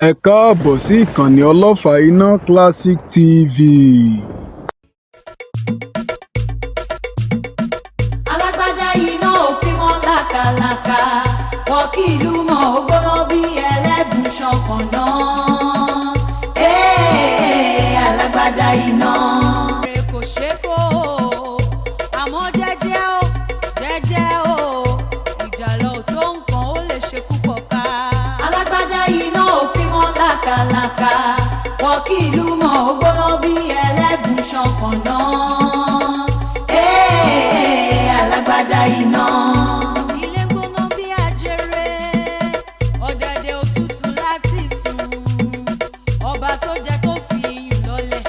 Ẹ káàbọ̀ sí ìkànnì Ọlọ́fà Iná Classic TV. Alágbádá iná òfin mọ́ làkàlàkà, wọ́kìlú mọ́ ó gbóná bí ẹlẹ́gùn ṣọ̀pọ̀nà. Alágbádá iná. Kò ṣe kó àmọ́ jẹ́jẹ́ o, jẹ́jẹ́ o, ìjàlọ tó nǹkan ó lè ṣekú pọ̀ ká. Alágbádá iná òfin mọ́ làkàlàkà, wọ́kìlú mọ́ ó gbóná bí ẹlẹ́gùn ṣọ̀pọ̀nà. Alágbádá iná. Ilé gbóná bí ajere, ọ̀dẹ̀dẹ̀ òtútù láti sùn. Ọba tó jẹ́ kó fi iyùn lọ́lẹ̀,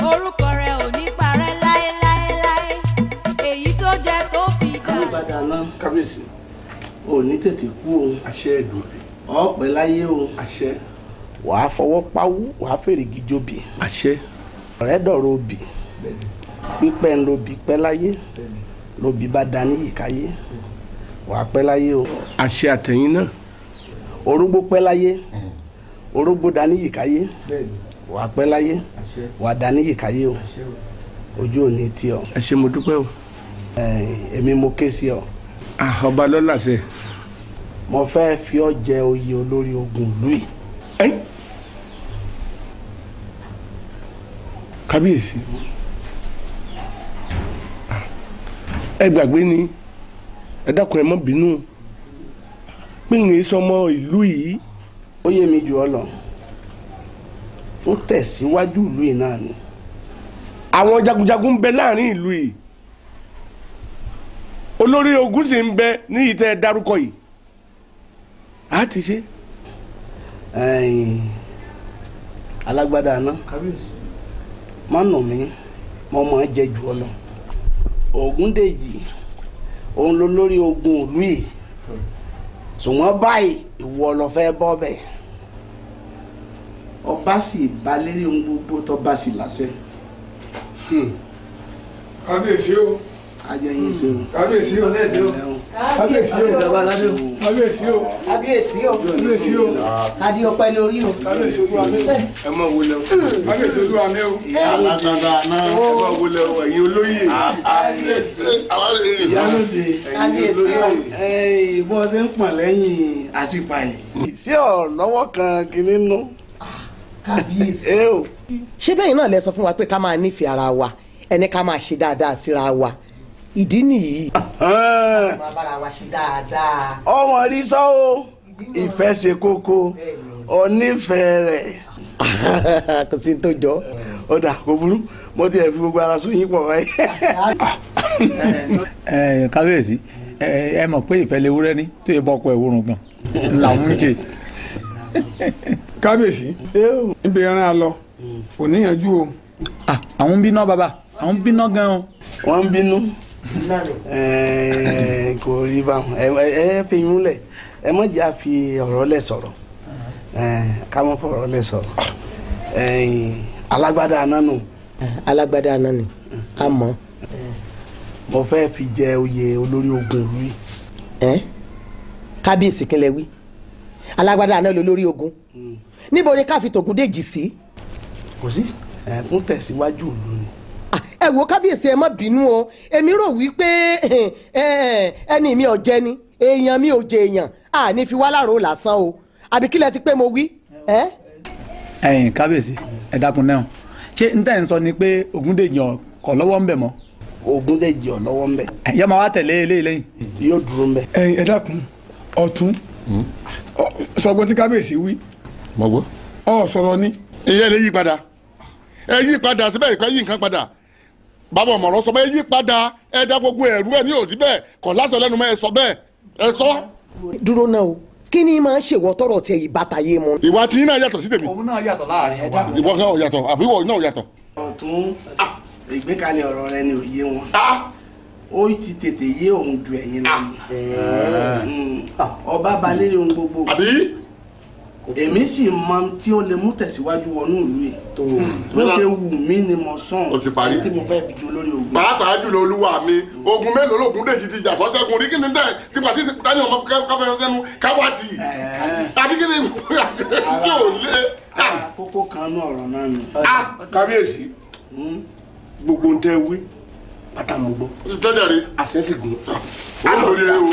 orúkọ rẹ̀ ò ní parẹ́ láéláéláé. Èyí tó jẹ́ tó fi dà. Alágbádá náà. Kábíyèsí. Ò ní tètè kú o. Àṣẹ Èdùmàrè. Ọ̀pẹ láyé o. Àṣẹ. Wàá fọwọ́ pawú, wàá fèrègì jobì. Àṣẹ. Ọ̀rẹ́ dọ̀rọ̀ obì. Pípẹ́ ń lobì pẹ́ láyé. Lobì bá dání yìí káyé. Wàá pẹ́ láyé o. Àṣẹ àtẹ̀yìn náà. Orógbó pẹ́ láyé. Orógbó dání yìí káyé. Wàá pẹ́ láyé. Wàá dání yìí káyé o. Ojú ò ní tí ọ. Ẹ ṣé, mo dúpẹ́ o. Èmi mo ké sí ọ. Ọba ló láṣẹ. Mo fẹ́ fi ọ́ jẹ oyè olórí ogun ìlú yìí. Kábíyèsí, ẹ gbàgbé ni, ẹ dákun, ẹ má bínú pé ń sọmọ ìlú yìí. Ó yé mi jù ọ lọ, fún tẹ̀síwájú ìlú yìí náà ni. Àwọn jagunjagun ń bẹ láàrin ìlú yìí, olórí ogun sì ń bẹ ní ìtẹ́ dárúkọ yìí, a ti ṣe. Alágbádá náà, má nù mí, mo mọ̀ ẹ́ jẹ jù ọ lọ. Ògúndèjì òun ló lórí ogun ìlú yìí, ṣùgbọ́n báyìí ìwọ ló fẹ́ bọ́ bẹ̀. Ọba sì bá lérí ohun gbogbo tó bá sì láṣẹ. Kábíyèsí o. Ajẹyìn ṣe o. Kábíyèsí o. Kábíyèsí o. Kábíyèsí o. Kábíyèsí o. Kábíyèsí o. Adé ọpẹ́ lórí o. Kábíyèsí olúwa mi o. Ẹ má wọlé o. Kábíyèsí olúwa mi o. Alágbádá náà. Ẹ má wọlé o, ẹ̀yin olóyè. Ìyálóde. Kábíyèsí o. Bó ṣe ń pọ̀n lẹ́yìn àṣìpà yìí. Ṣé ọ̀ lọ́wọ́ kan kìíní nú? Kábíyèsí. Ṣé bẹ́ẹ̀ náà lẹ sọ fún wa pé ká máa nífẹ̀ẹ́ ara wa, ẹni ká máa ṣe dáadáa síra wa, ìdí nìyí. Máa bára wa ṣe dáadáa. Ọmọ rí sọ o, ìfẹ́ ṣe kókó, onífẹ̀ẹ́ rẹ̀. Kò sí tó jọ. Ó dà, kò burú, mo ti ẹ̀ fi gbogbo ara sún yín pọ̀ báyìí. Kábíyèsí, ẹ mọ̀ pé ìfẹ́ lewúrẹ́ ní tó yẹ bọ́kọ ẹ̀wòrán gan làwọn ń ṣe. Kábíyèsí, níbi ẹran a lọ kò níyànjú o. Àwọn ń bínú bàbá, àwọn ń bínú gan o. Wọ́n ń bínú kò rí báwọn. Ẹ fi yún lẹ̀, ẹ má jẹ́ àfi ọ̀rọ̀ lẹ̀ sọ̀rọ̀, ká má fọ̀rọ̀ lẹ̀ sọ̀rọ̀. Alágbádá aná nù. Alágbádá aná ni a mọ̀. Mo fẹ́ fi jẹ oyè olórí ogun ìlú yìí. Kábíyèsí, kí lẹ wí? Alágbádá aná ló lórí ogun, níbo ni ká fi Tògúndèjì sí? Kò sí, fún tẹ̀síwájú ìlú ni. Ẹ wo kábíyèsí, ẹ má bínú o, èmi rò wípé ẹni mi ò jẹ ni, èèyàn mi ò jẹ èèyàn, à ní fi wá láàrò lásán o, àbí kílẹ̀ ti pé mo wí. Ẹ̀yin kábíyèsí, ẹ dákun náà, ṣé n tẹ́ ń sọ ni pé Ògúndèjì kò lọ́wọ́ ń bẹ̀ mọ́? Ògúndèjì ò lọ́wọ́ ń bẹ̀. Yóò máa wá tẹ̀lé eléyìí lẹ́yìn. Yóò dúró ń bẹ̀. Ẹ dákun ọ̀tún, sọgbọ́n tí kábíyèsí wí. Mo gbọ́. Ọ sọ̀rọ̀ ni. Ìyẹn lè yí padà, ẹ yí padà síbẹ̀, ìpẹ́ yí nǹkan padà. Bàbá ọmọọ̀rọ̀ sọ bẹ́ẹ̀, yí padà, ẹ dá gbogbo ẹ̀rú ẹ̀ ní òdì bẹ́ẹ̀ kọ̀ lásán lẹ́nu mọ́, ẹ sọ bẹ́ẹ̀, ẹ sọ. Dúró náà o, kí ni máa ń ṣèwọ tọrọ tẹ ìbáta yé mu. Ìwà tí yín náà yàtọ̀ sí tèmi. Òun náà yàtọ̀ láàrin wa. Ìwọ náà yàtọ̀, àbí ìwọ náà yàtọ̀. Ọ̀tún, ìgbékalẹ̀ ọ̀rọ̀ rẹ ni òye wọn. Ó ti tètè yé òun ju ẹ̀yin lọ ni. Ọba balẹ̀ ohun gbogbo. Àbí? Èmi sì mọ tí ó lè mú tẹ̀síwájú wọnú ìlú yìí. Bó ṣe wù mí ni mo sàn. O ti parí. Tí mo fẹ́ fi jó lórí ogun. Pàápàá jùlọ olúwa mi, ogun mélòó lògùn Dèjì ti jà sọ́sẹ́gun rí? Kí ni tẹ́ tí pàtí tani ọmọ káfẹ́ sẹ́nu káwátì tàbí kí ni tí ò lé. Kókó kan nú ọ̀rọ̀ náà nù. Kábíyèsí, gbogbo ń tẹ́ wí pátá mo gbọ́. Ó ti tọ́jà rí. Àṣẹ sì gùn. Ó sọ rere o,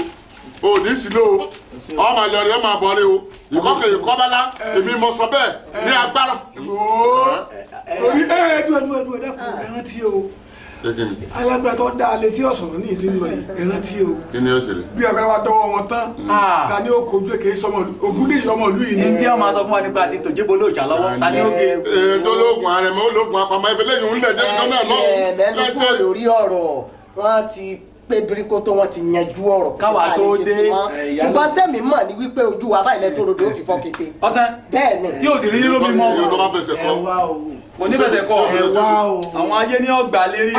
o ní sílò o, ọmọ àlọ́ rẹ máa bọ̀ rẹ o, ìkọ́kẹ́ ìkọ́bálá, èmi mo sọ bẹ́ẹ̀ ní agbára. Torí ẹ dúró dúró dúró dákun, ẹ rántí o, alágbára tó dá alẹ́ tí ọ̀sọ̀rọ̀ ní ìdí lọ yìí, ẹ rántí o. Kí ni ó ṣẹlẹ̀? Bí agbára wa dọ́wọ́ wọn tán, ta ni ó kojú èké sọmọ Ògúndèjì ọmọ ìlú yìí ni. Ní tí wọ́n máa sọ fún wa nípa àti tòjébo lóòjà lọ́wọ́, ta ni ó gé. Ètò ológun ààrẹ mọ ológun apamọ́ ẹfẹ lẹ́yìn òun lẹ̀ jẹ́ nítorí náà lọ́hùn. Ẹ mẹ́nu kúrò lórí ọ̀rọ̀, wọ́n ti pé birikoto, wọ́n ti yanjú ọ̀rọ̀ káwa tó dé. Ṣùgbọ́n tẹ̀mí mọ̀ ní wípé ojú wa báyìí lẹ́tọ́ rodo ó fi fọ́ kété. Ọ̀tán bẹ́ẹ̀ ni. Tí o sì rí lómi mọ́. Ẹ wá o. Kò ní fẹsẹ̀ kọ́. Ẹ wá o. Àwọn ayé ní ọgbà lérí.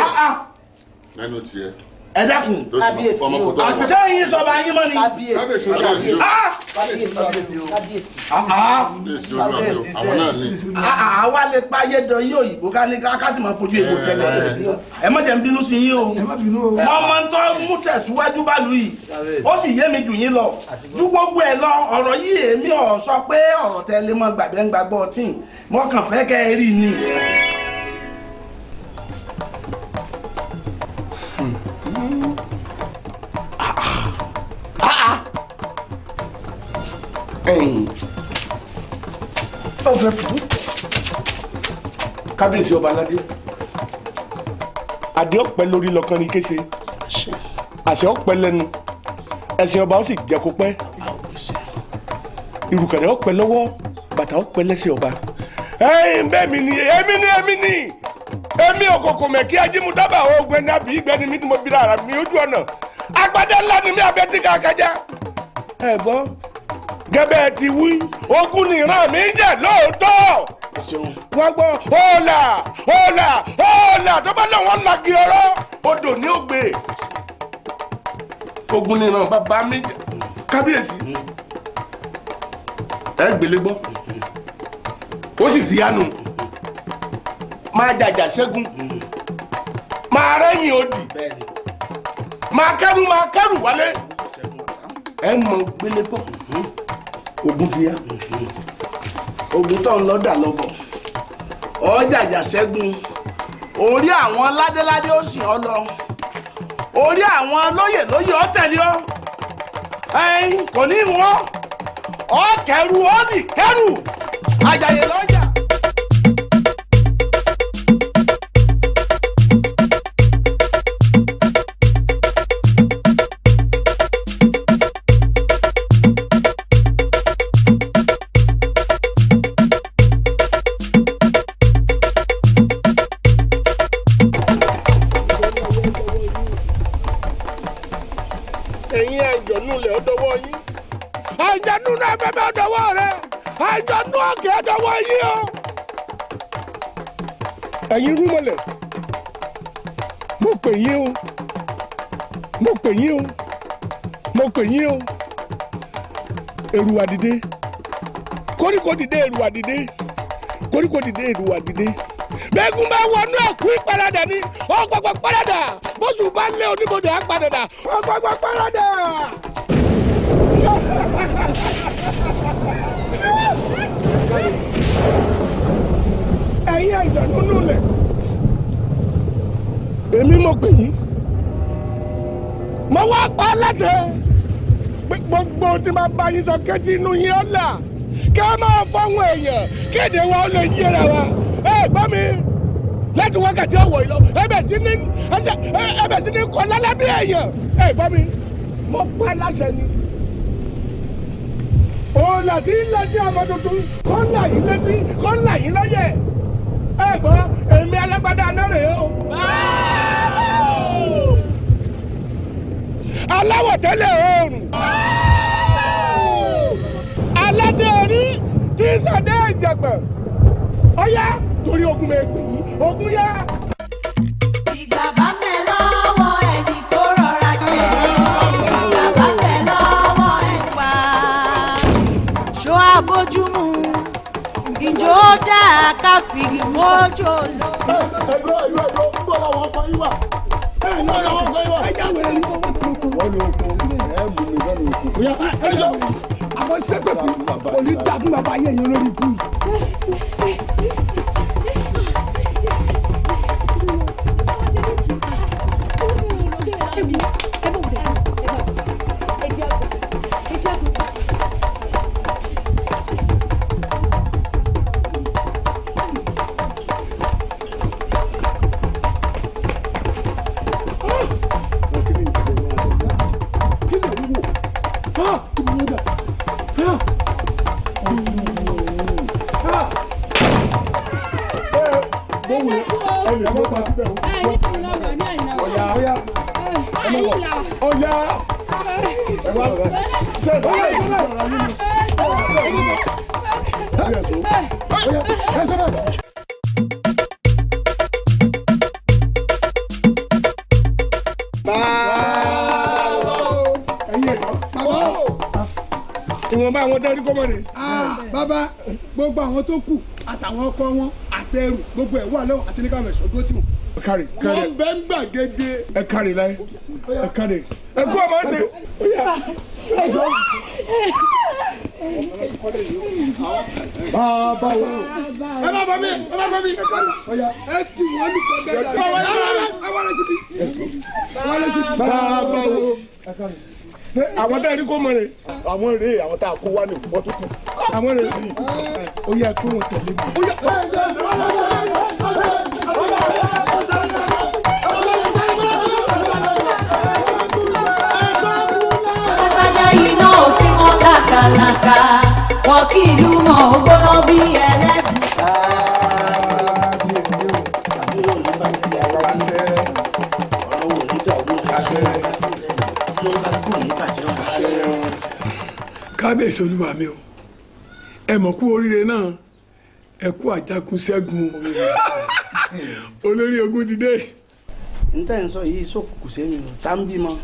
Lẹ́nu tiẹ̀. Ẹ dákun. Kábíyèsí o. Àṣìṣe yín sọba yín mọ́ ni. Kábíyèsí. Kábíyèsí. Kábíyèsí. Àwọn náà ní. Àwa lè pa ayédọ̀ yí òyìnbó ká ní ká sì máa fojú ègbò tẹ́lẹ̀. Ẹ má jẹ́ n bínú sí yín o. Mo máa ń tọ́ mú tẹ̀síwájú bálu yìí. Ó sì yé mi jù yín lọ. Ju gbogbo ẹ̀ lọ, ọ̀rọ̀ yìí èmi ò sọ pé ọ̀rọ̀ tẹ́ lé mọ́ gbàgbẹ́ ń gbàgbọ́ tíì. Mo kàn fẹ́ kẹ́ ẹ rí ni. Ọ̀fẹ́ fún kábíyèsí ọba aládé, adé ọpẹ lórí lọkàn ní kése, àṣẹ ọpẹ lẹ́nu, ẹ̀sìn ọba ó sì jẹ kó pẹ́, ìrùkẹ̀rẹ̀ ọpẹ lọ́wọ́, bàtà ọpẹ lẹ́sẹ̀ ọba. Ẹ̀yin bẹ́ẹ̀ mi ni èmi ni èmi ni èmi òkòkò mẹ́kí ajímúdábà oògùn ẹni àbí ìgbẹ́ni mi tí mo bira ara mi ojú ọ̀nà agbádá ńlá ni mi abẹ́ tí kàkájá. Ẹ gbọ́ gẹ́gẹ́ ti wí, ogun ni ìran mi ń jẹ́ lóòótọ́. Wọ́n gbọ́ ọ̀là ọ̀là ọ̀là tó bá lọ́wọ́ lagi ọ̀rọ̀ odò ní ògbè. Ogun ni ìran bàbá mi jẹ́. Kábíyèsí ẹ gbélé gbọ́, ó sì fi yánu máa jàjà ṣẹ́gun, máa rẹ́yìn odì, máa kẹ́rù wálé, ẹ mọ gbélé gbọ́. Ogun ti yá. Ogun tó ń lọ dà lọ́bọ̀, ọjàjà ṣẹ́gun, orí àwọn ládéládé ó sìn ọ́ lọ, orí àwọn lóyè lóyè ó tẹ̀lé ọ́, ẹ̀yin kò ní wọ́n ọ́ kẹ́rù ó sì kẹ́rù àjàyè lọ́jà. Ẹ̀yin àjọ̀nú lẹ̀ ọ̀dọ́wọ́ yín, àjọ̀nú náà fẹ́ bẹ́ẹ̀ ọ̀dọ́wọ́ rẹ̀, àjọ̀nú òkè ọ̀dọ́wọ́ yín o. Ẹ̀yin rúmọlẹ̀, mo pè yín o, mo pè yín o, mo pè yín o. Èrùwà dìde, koríko dìde, èrùwà dìde, koríko dìde, èrùwà dìde. Bẹ́ẹ̀gùn bá wọnú ẹ̀kú ìparadà ni, ọ̀gbọ̀gbọ̀ paradà, bóṣù bá lé oníbodè àpadàdà, ọ̀gbọ̀gbọ̀ paradà. Ẹ̀yin àjọ̀nú nulẹ̀, èmi mo pè yín, mo wá pa á láṣẹ gbogbo tí máa bá yín sọ kẹ́tí inú yín ọ̀la, kí a máa fọ́hún èèyàn kéde wa ó lè yíra wa. Ẹ gbọ́ mi, láti wákàtí ọ̀wọ̀ yìí lọ, ẹbẹ̀ sí ní kọ́ lálábí èèyàn. Ẹ gbọ́ mi, mo pa láṣẹ ni. Òun là sí létí ọmọ tuntun, kọ́ là yín létí, kọ́ là yín lọ́yẹ̀. Ẹ gbọ́, èmi alágbádá aná rèé o. Aláwọ̀ tẹ́lẹ̀ oòrùn. Aládé orí tí sàdé ìjàgbọ̀n. Ọ̀yá torí ogun mi pè yín, ogun yá. Ìgbà bá ń bẹ lọ́wọ́ ẹni kó rọra ṣe. Ìgbà bá ń bẹ lọ́wọ́ ẹni wá. Ṣó abójúmu, ìjó dáa ká fìgì mójó lọ. Ẹ̀dúró ẹ̀dúró ẹ̀dúró, ń bọ̀ làwọn ọkọ̀ yín wà. Ẹ̀ ń bọ̀ làwọn ọkọ̀ yín wà. Ẹ já wẹ̀rẹ̀ ní Wọ́n ní oko, ẹ̀ mú mi lọ́nà oko. Àwọn sẹ́pẹ̀ fún kò ní dà fún bàbá ayé yẹn lórí ikú yìí. Ìwọ̀nba àwọn darí kọ́mọ ni. Bàbá, gbogbo àwọn tó kù àtàwọn ọkọ wọn àtẹrù gbogbo ẹ̀ wà lọ́wọ́ àti ní káwọn ẹ̀ṣọ́ dúró tì wọ́n. Kárí kárí. Wọ́n bẹ́ ń gbàgede. Ẹ kárí láyé, ẹ kárí. Ẹ kú ọmọ ṣe. Bàbá o. Ẹ má bọ̀ mí, ẹ má bọ̀ mí. Ẹ tì wọ́n ní kọ́ bẹ́ẹ̀ dáadáa. Ẹ wọlé síbi. Wọlé síbi. Bàbá o. Àwọn tá a rí kó mọ rè. Àwọn rèé, àwọn tá a kó wá ní wọ́n tó kù. Àwọn rèé, ó yẹ kó wọn tẹ̀lé mi. Alágbádá iná òfin mọ́ làkàlàkà, wọ́n kí ìlú mọ̀ ó gbóná bí ẹlẹ́gùn. Kábíyèsí olúwa mi o, ẹ mọ̀ kú oríire náà, ẹ kú àjàkú ṣẹ́gun, olórí ogun ti dé. N tẹ́ ń sọ yìí sókùnkùn sí mi tá ń bímọ.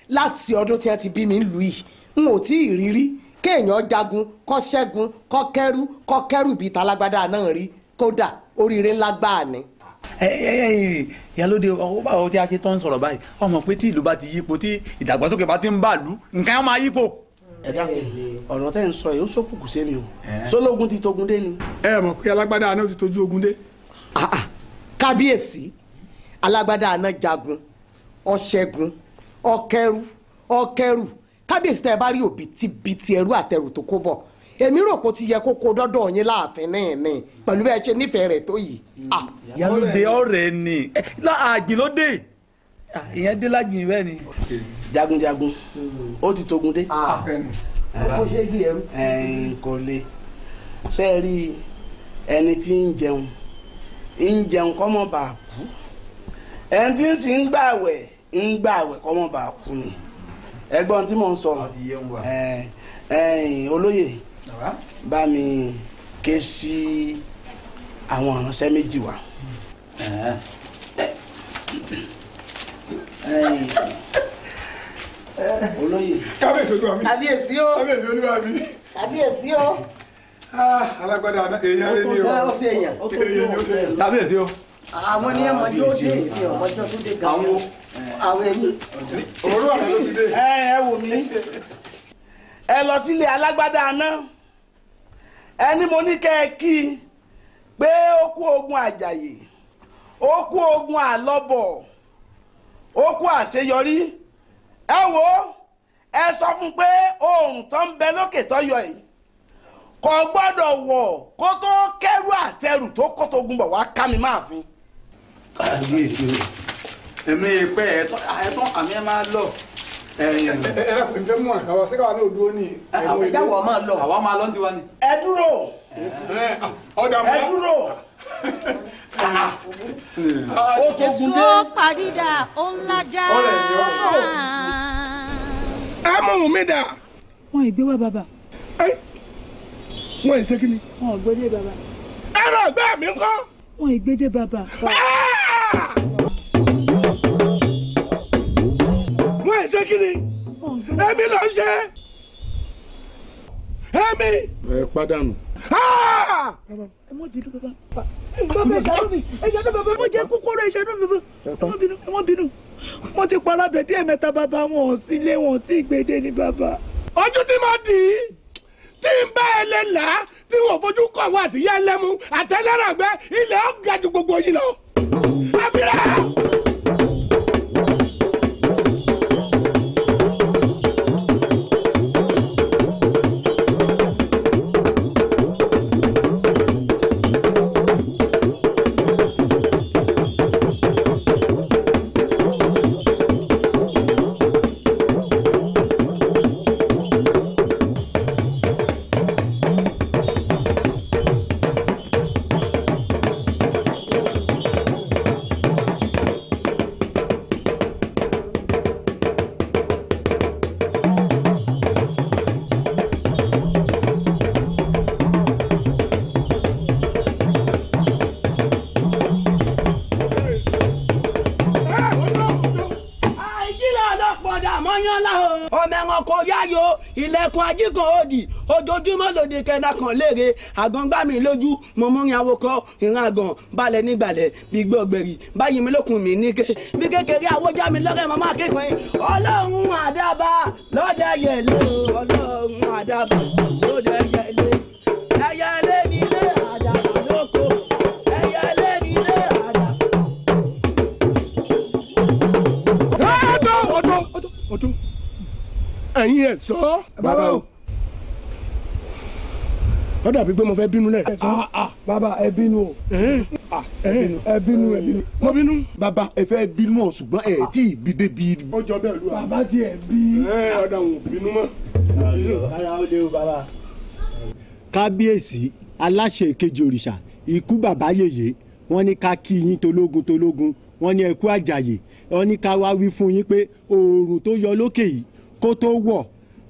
Láti ọdún tí wọ́n ti bí mi ń lù yìí, n ò tí ì rírí kéèyàn jagun kó ṣẹ́gun kó kẹ́rù kó kẹ́rù bíi talágbádá náà rí, kódà oríire ńlá gbáà ni. Ìyálóde, ọwọ́ báwo tí a ṣe tán sọ̀rọ̀ báyìí, ọmọ pé tí ìlú bá ti yípo, tí ìdàgbàsókè bá ti ń bàlú, nǹkan á máa yípo. Ẹ dákun, ọ̀rọ̀ tẹ́ ń sọ yìí ó sókùnkùn sí mi o, sólógun ti togun dé ni. Ẹ mọ̀ pé alágbádá náà ti tojú ogun dé. Kábíyèsí, alágbádá náà jagun, ó ṣẹ́gun, ó kẹ́rù, ó kẹ́rù. Kábíyèsí, tẹ́ ẹ bá rí òbítíbitì ẹrú àtẹrù tó kó bọ̀, èmi rò pé ó ti yẹ kó kó dọ́dọ̀ yín láàfin náà ní pẹ̀lú bẹ́ẹ̀ ṣe nífẹ̀ẹ́ rẹ̀ tó yìí. Ìyálóde, ọ̀rẹ́ ni àjìn ló dé, ìyẹn dé lájìn bẹ́ẹ̀ ni. Jagunjagun ó ti togun dé. Ó ṣe é gbé ẹrú. Kò le ṣe é rí ẹni tí ń jẹun ń jẹun kọ́ mọ́ bàa kú, ẹni tí ń sì ń gbàwẹ̀ ń gbàwẹ̀ kọ́ mọ́ bàa kú ni. Ẹ̀gbọ́n tí mò ń sọ, olóyè, bá mi ké sí àwọn ìránṣẹ́ méjì wá. Olóyè. Kábíyèsí olúwa mi. Kábíyèsí o. Kábíyèsí olúwa mi. Kábíyèsí o. Alágbádá èèyàn rẹ ni o. Ó ṣe èèyàn. Èèyàn ni ó ṣe èèyàn. Kábíyèsí o. Àwọn ní ọmọdé ó dé, èmi ọmọdé tó dé gan-an. Àwọn ẹni. Òru àná ló ti dé. Ẹ wò mí. Ẹ lọ sílé alágbádá aná, ẹni mo ní kẹ́ ẹ kí pé ó kú ogun àjàyè, ó kú ogun àlọ́bọ̀, ó kú àṣeyọrí. Ẹ wò, ẹ sọ fún pé oòrùn tó ń bẹ lókè tó yọ yìí kò gbọ́dọ̀ wọ̀ kó tó kẹ́rù àtẹrù tó kó tó gun bọ̀ wá ká mi máa fi. Kábíyèsí o, èmi ìpẹ́ ẹ̀tọ́ àmì ẹ̀ máa lọ. Ẹ ẹ fẹ́ mú ọ̀nà káwa ṣé káwa náà dúró ní. Àwọn ìdáwọ̀ máa lọ. Àwa máa lọ ní tiwa ni. Ẹ dúró. Ẹ dúró. Ó tó gun dé. Èso padìdà ó ń lajà. Ẹ mú mi dà. Wọn ì gbé wá bàbá. Wọ́n ì ṣe kí ni. Wọn ò gbé dé bàbá. Ẹ̀rọ ẹ̀gbẹ́ mi ńkọ́. Wọn ì gbé dé bàbá. Wọ́n ì ṣe kí ni. Èmi ló ń ṣe. Èmi. Ẹ pàdánù. Ẹ mọ bínú bàbá. Bàbá, ẹ ṣàánú mi, ẹ ṣàánú bàbá, mo jẹ kúkúrú, ẹ ṣàánú mi bàbá. Ẹ mọ bínú, ẹ mọ bínú. Wọ́n ti para bẹ̀ bí ẹ̀mẹ́ta bàbá, wọn ò sílé, wọn ò tí ì gbèdé ní bàbá. Ojú tí mo dì í Tí n bá ẹ lè là á tí wọn fojú kọ̀ wọ́n àtìyá ẹlẹ́mu àtẹlẹ́ràgbẹ́ ilẹ̀ ó ga ju gbogbo yìí lọ. Àfihàn. Ilẹ̀kùn ajíkan òdì ojoojúmọ́ lòdì kẹta kan léèrè àgàngbá mi lójú mo mú ìrìn àwòkọ ìran àgàn balẹ̀ nígbàlẹ̀ gbígbé ọ̀gbẹ̀rì báyìí mi lókun mi níke bí kékeré àwòjá mi lọ́rẹ́ màmá kékeré ọlọ́run àdàbà lọ́dẹ yẹlé ọlọ́run àdàbà lọ́dẹ yẹlé ẹyẹlé nílé àdàbà lóko ẹyẹlé nílé àdàbà. Ọdún ọdún ọdún ẹ̀yin ẹ̀ sọ. Bàbá o. Ó dàbí pé mo fẹ́ bínú lẹ̀. Bàbá ẹ bínú o. Ẹ bínú ẹ bínú. Mo bínú. Bàbá ẹ fẹ́ bínú ọ ṣùgbọ́n ẹ tí ì bí débi. Ó jọ bẹ́ẹ̀ lù wá. Bàbá tiẹ̀ bí. Ẹ ọ̀dà òun bínú mọ́. Ara ó léwu bàbá. Kábíyèsí aláṣẹ ìkejì òrìṣà ikú bàbá yèyé wọ́n ní ká kí yín tológun tológun wọ́n ní ẹ kú àjàyè wọ́n ní ká wá wí fún yín pé oòrùn tó yọ lókè yìí kó tó wọ̀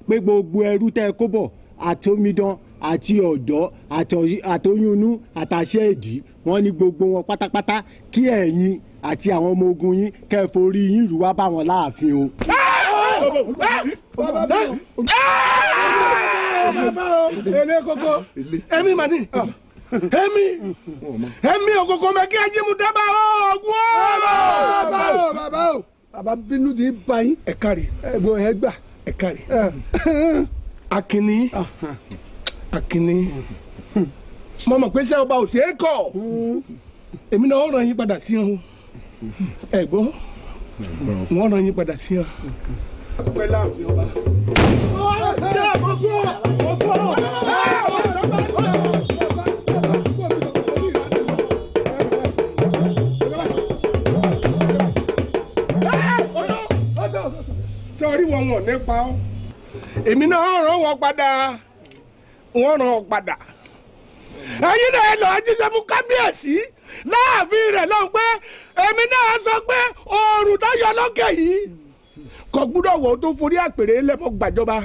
pé gbogbo ẹrú tẹ́ kó bọ̀ àtomidan àti ọ̀dọ́ àtoyúnú àtàṣẹ ìdí wọ́n ní gbogbo wọn pátápátá kí ẹ̀yin àti àwọn ọmọ ogun yín kẹ́ forí yín rú wá bá wọn láàfin o. Ele koko èmi mà ní èmi èmi òkòkò mẹ́kí ajímú dábàá ọ̀gùn ọ̀. Bàbá o bàbá o bàbá bínú ti bá yín. Ẹ káre. Ẹ̀gbọ́n ẹ gbà. Ẹ káre. Akínní Akínní mo mọ̀ pé iṣẹ́ ọba ò ṣeé kọ̀ èmi náà ó ràn yín padà sí ọ ẹ gbọ́ wọ́n ràn yín padà sí ọ. Pẹ́ láàfin ọba. Torí wọn wọn nípa ọ èmi náà ràn wọn padà wọn ràn ọ padà ẹ̀yin náà lọ jíṣẹ́ fún kábíyèsí láàfin rẹ̀ lọ́n pé èmi náà sọ pé oòrùn tó yọ lókè yìí kò gbúdọ̀ wọ̀ tó forí àpèrè lẹ́mọ̀ gbàjọba.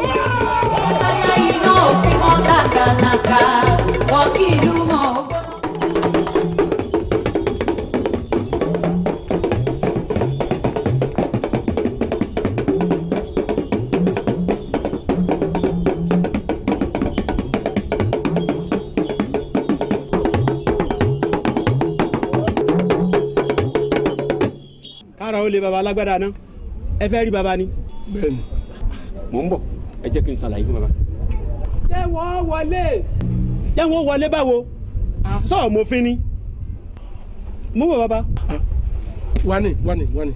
Agbada iná òfin mọ́ làkàlàkà wọ́n kí ìlú mọ̀ ó gbọ́. Kára ó lé baba alágbádá náà ẹ fẹ́ rí baba ni. Bẹ́ẹ̀ni. Mò ń bọ̀ ẹ jẹ́ kí n ṣàlàyé fún baba. Ṣé wọ́n wọlé? Ṣé wọ́n wọlé báwo? Sọ̀rọ̀ mo fi ni. Mo bọ̀ baba. Wani wani wani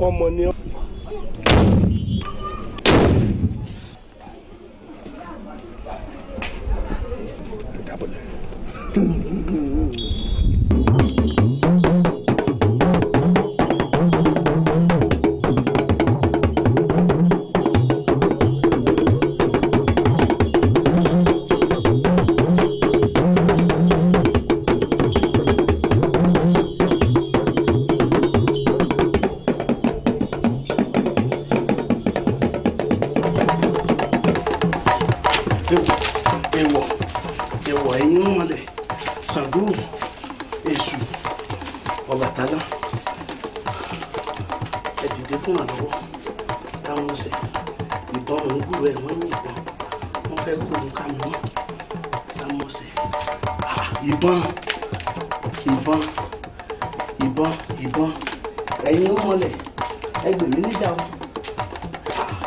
ọmọ ni ọ. Èèwọ̀ èèwọ̀ ẹ̀yin ń mọlẹ̀ Ṣàngó Èṣù Ọbàtálá ẹ dìde fún àlọ́wọ́ táwọn ọ̀sẹ̀ ìbọn òun gbúrò ẹ̀ wọ́n yìnbọn wọ́n fẹ́ kó òun ká mi mọ́ táwọn ọ̀sẹ̀ ìbọn ìbọn Ìbọn ìbọn, ẹ̀yin ń mọlẹ̀, ẹ gbè mí níjà o,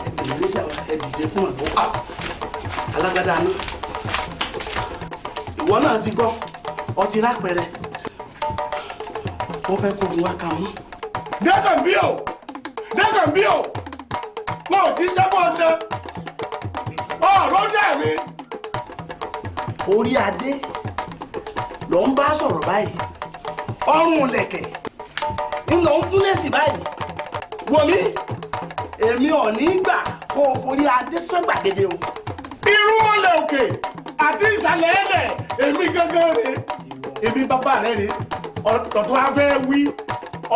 ẹ gbè mí níjà o, ẹ dìde fún àbọ̀. Alágbádá aná, ìwọ náà ti gbọ́, ọtí rápẹrẹ, wọ́n fẹ́ kó ogun wá ka mú. Dẹ́kàn bí o, dẹ́kàn bí o, wọn ò tí ń sẹ́fọ̀ ọ̀tẹ, ọ̀rọ̀ dẹ̀ mi. Orí adé ló ń bá sọ̀rọ̀ báyìí, ọrùn lẹ̀kẹ̀ ń lọ ń fún lẹ́sìn báyìí. Wò mí, èmi ò ní gbà kó o forí adé sán gbàgede o. Irúnmọlẹ̀ òkè àti ìsàlẹ̀ ẹ̀lẹ̀, èmi gángan rè, èmi bàbá rẹ̀ rè, ọ̀tọ̀ á fẹ́ wí.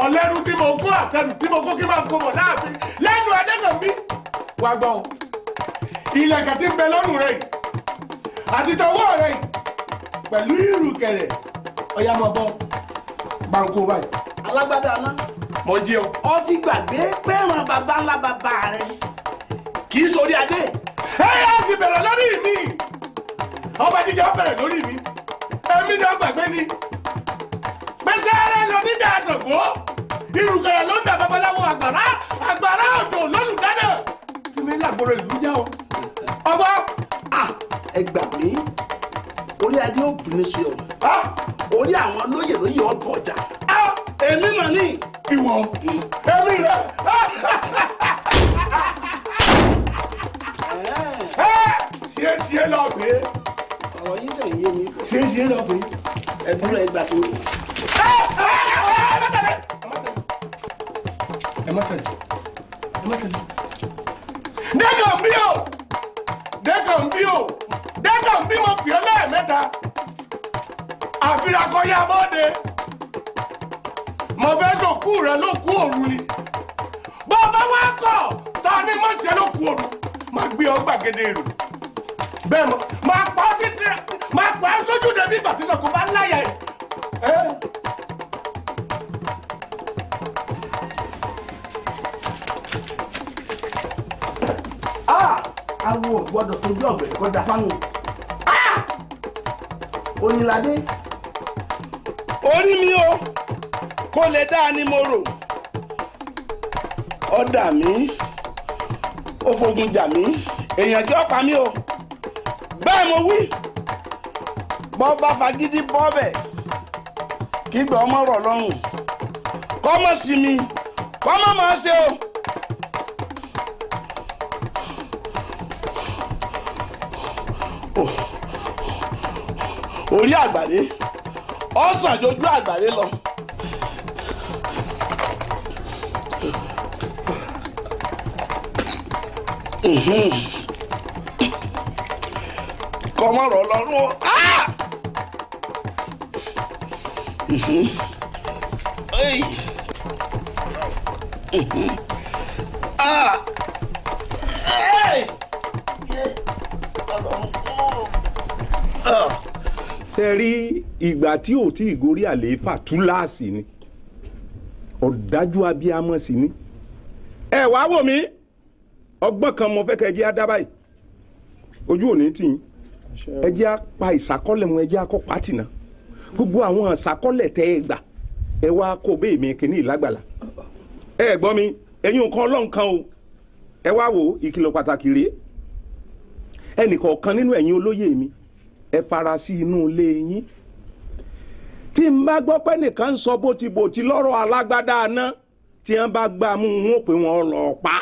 Ọ̀lẹ́rú tí mo kó àtẹrù tí mo kó kí máa kó bọ̀ láàfin lẹ́nu Adékànbí. Wá gbọ́ o, ìlẹ̀kẹ̀ tí ń bẹ lọ́rùn rẹ̀ yìí àti tọwọ́ rẹ̀ yìí pẹ̀lú ìrùkẹ̀rẹ̀, ọ̀yá máa bọ̀ gbàǹkó báyìí. Alágbádá aná, mo jí o. Ọ ti gbàgbé pẹ́ràn bàbá ńlá bàbá rẹ̀ kì í sórí adé. Ẹ yá ti bẹ̀rẹ̀ lórí mi, ọba jíjẹ ó bẹ̀rẹ̀ lórí mi, èmi ni ó gbàgbé ni. Pèsè rẹ lọ níjà àtọ̀gbọ́, ìrùkẹ̀rẹ̀ ló ń dà babaláwo, àgbàrá àgbàrá òjò lólùdáná. Kí mi lágbóró ìlú jẹ́ o. Ọgbọ́. Ẹ gbà mí, orí adé ò bínú sí ọ, orí àwọn lóyè lóyè ọbọ ọjà. Èmi mà ní. Ìwọ èmi rẹ. Ṣé ṣe lọ pé. Ọ̀rọ̀ yín sẹ̀ ń yé mi. Ṣé ṣe lọ pé. Ẹ dúró, ẹ gbà tó. Ẹ má tẹ̀lé, ẹ má tẹ̀lé. Dẹ́kàn bí o, dẹ́kàn bí o, dẹ́kàn bí mo pè ọ́ lẹ́ẹ̀mẹ́ta. Àfihàn kọ́ ya bọ́ọ̀dẹ. Mo fẹ́ sòkú rẹ ló kú òru ni. Bó o bá wá kọ̀, ta ni má ṣe ló kú òru? Má gbé ọ gbàgede èrò. Bẹ́ẹ̀ mọ̀, máa pa ọ́ títí, máa pa ọ́ sójú dẹ̀bí ìgbà tí sọ̀kò bá láyà ẹ̀. Awo ò gbọ́dọ̀ tójú ọ̀gbẹ̀rẹ̀ kó da fáwọn. Oyinlade, orí mi o, kó lè dáa ni mo rò. Ó dà mí, ó fogun jà mí, èèyàn kí ó pa mí o. Bẹ́ẹ̀ mo wí, bọ́ bá fagídí bọ́ bẹ̀, kí gbọ́ ọmọ rọ̀ lọ́rùn, kọ́ mọ̀ sí mi, kọ́ mọ̀ máa ṣe o. Orí àgbàre ọ̀sán jojú àgbàre lọ. Kọ́mọ̀rọ̀ lọ́rùn o. Ṣe rí ìgbà tí ò tí ìgorí àlééfà túláàsì ni, ọ̀dájú abiyamọ sì ni. Ẹ wá wò mí, ọgbọ́n kan mo fẹ́ kẹ́ ẹ jẹ́ á dá báyìí, ojú ò ní tì yín. Ẹ jẹ́ á pa ìsàkọ́lẹ̀ wọn, ẹ jẹ́ á kọ́ pátì náà. Gbogbo àwọn ìsàkọ́lẹ̀ tẹ́ ẹ gbà, ẹ wá kó bẹ́ẹ̀ mi kìíní ìlágbàlà. Ẹ gbọ́ mi, ẹ̀yin nǹkan ọlọ́run kan o. Ẹ wá wò ìkìlọ̀ pàtàkì rèé. Ẹnìkọ̀ọ̀kan nínú ẹ̀yin olóyè mi, ẹ fara sí inú ilé yín. Tí n bá gbọ́ pé nìkan ń sọ bótibòtí lọ́rọ̀ alágbádá aná, tí wọ́n bá gbá mú wọn pé wọ́n lọ pa.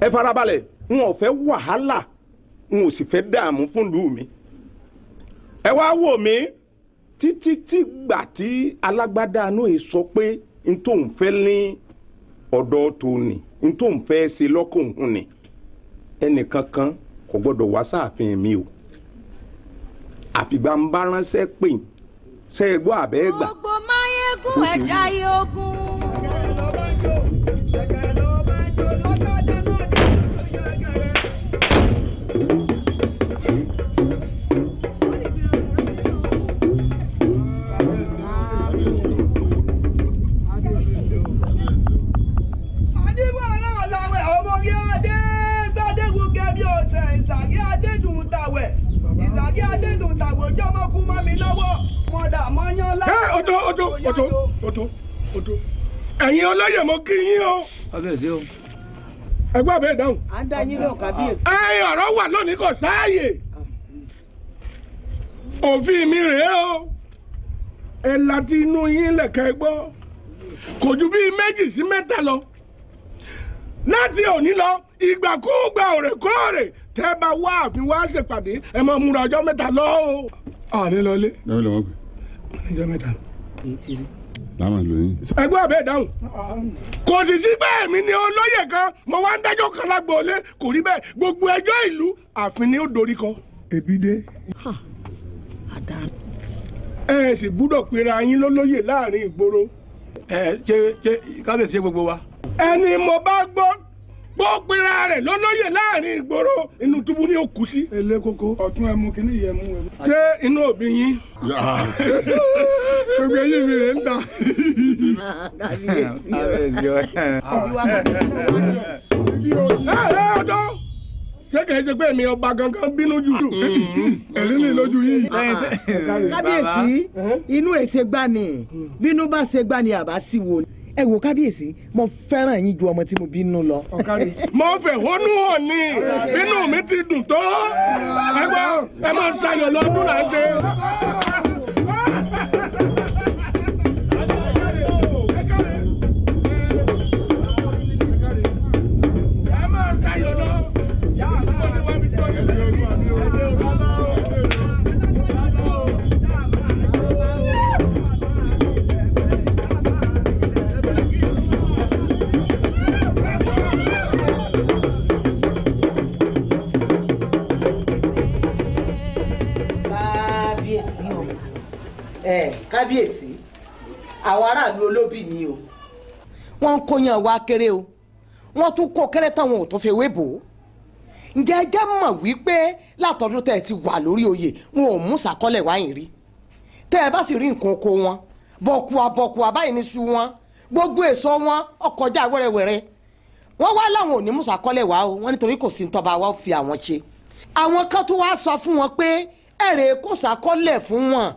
Ẹ farabalẹ̀, n ò fẹ́ wàhálà, n ò sì fẹ́ dààmú fún ìlú mi. Ẹ wá wò mí títí tí gbà tí alágbádá aná yìí sọ pé n tó ń fẹ́ ní ọ̀dọ̀ tòní, n tó ń fẹ́ ṣe lọ́kàn òun ni, ẹnìkankan kò gbọ́dọ̀ wá sáàfin mi o. Àfìgbà ń bá ránṣẹ́ pè ṣe é gbọ́ àbẹ́ gbà. Gbogbo máyégún ẹja yógún. Ìtàgé adédùn tàwọ̀jọ́ mọ́kú mọ́ mi lọ́wọ́. Mo dà mọ́ yán lá. Ẹ oto oto oto oto oto. Ẹ̀yin olóyè mo kí yín o. Kábíyèsí o. Ẹgbẹ́ àbẹ́ ìdáhùn. À ń dá yín lóhùn kábíyèsí. Ẹ ọ̀rọ̀ wà lónìí kò sáàyè. Òfin mi rèé o. Ẹ láti inú yín lẹ̀kẹ́ gbọ́. Kò ju bíi 2 sí 3 lọ. Láti òní lọ, ìgbàkúùgbà òrèkóòrè tẹ́ bá wá àfin wá ṣèpàdé ẹ máa múra ọjọ́ 3 lọ o. À ní lọlé. Lọ́wọ́ lọ́wọ́ pé. Ọjọ́ 3. Èyí ti rí. Láwọn ìlú yín. Ẹgbẹ́ àbẹ́ ìdáhùn. Kò sì sí bẹ́ẹ̀ mi ni olóyè kan mo wá ń dájọ́ kan lágbóolé kò rí bẹ́ẹ̀ gbogbo ẹjọ́ ìlú àfin ni ó dorí kọ. Ebi dé. Ẹ sì gbúdọ̀ pera yín lólóyè láàrin ìgboro. Ẹ ṣe ṣe kábíyèsí gbogbo wa. Ẹni mo bá gbọ́ bó pera rẹ̀ lólóyè láàrin ìgboro inú túbú ni ó kú sí. Ele koko ọ̀tún ẹmu kìíní yẹ mú ẹmu. Ṣé inú òbí yín? Gbogbo eyín mi rè ń ta. Kábíyèsí o. Ẹ ẹ ọjọ́ ṣé kìí ṣe pé èmi ọba gangan bínú jù. Ẹ̀rín ni lójú yìí. Kábíyèsí inú èsè gbani bínú bá ṣe gbani àbá sì wò. Ẹ wo kábíyèsí mo fẹ́ràn yín ju ọmọ tí mo bínú lọ. Mo fẹ̀hónú hàn ní bínú mi ti dùn tó. Ẹ gbọ́ ẹ máa ṣayọ̀ lọ́dún là ń ṣe. Ẹ máa ṣayọ̀ lọ. Kábíyèsí o. Ẹ kábíyèsí àwọn aráàlú olóbì ni o. Wọ́n ń kóyan wa kéré o. Wọ́n tún kó kéré táwọn ò tó fi wé bò ó. Ǹjẹ́ ẹ jẹ́ mọ̀ wípé látọdún tẹ́ ẹ ti wà lórí oyè wọn ò mú sàkọ́lẹ̀ wáyìn rí. Tẹ́ ẹ bá sì rí nǹkan oko wọn bọ̀kùà bọ̀kùà báyìí ní su wọn gbogbo èso wọn ọkọjá wẹ́rẹ́wẹ́rẹ́. Wọ́n wá láwọn ò ní mú sàkọ́lẹ̀ wá o wọ́n nítorí kò sí tọ́ba wa ó fi àwọn ṣe. Àwọn kan tó wá sọ fún wọn pé ẹ̀rẹ̀ kò sàkọ́lẹ̀ fún wọn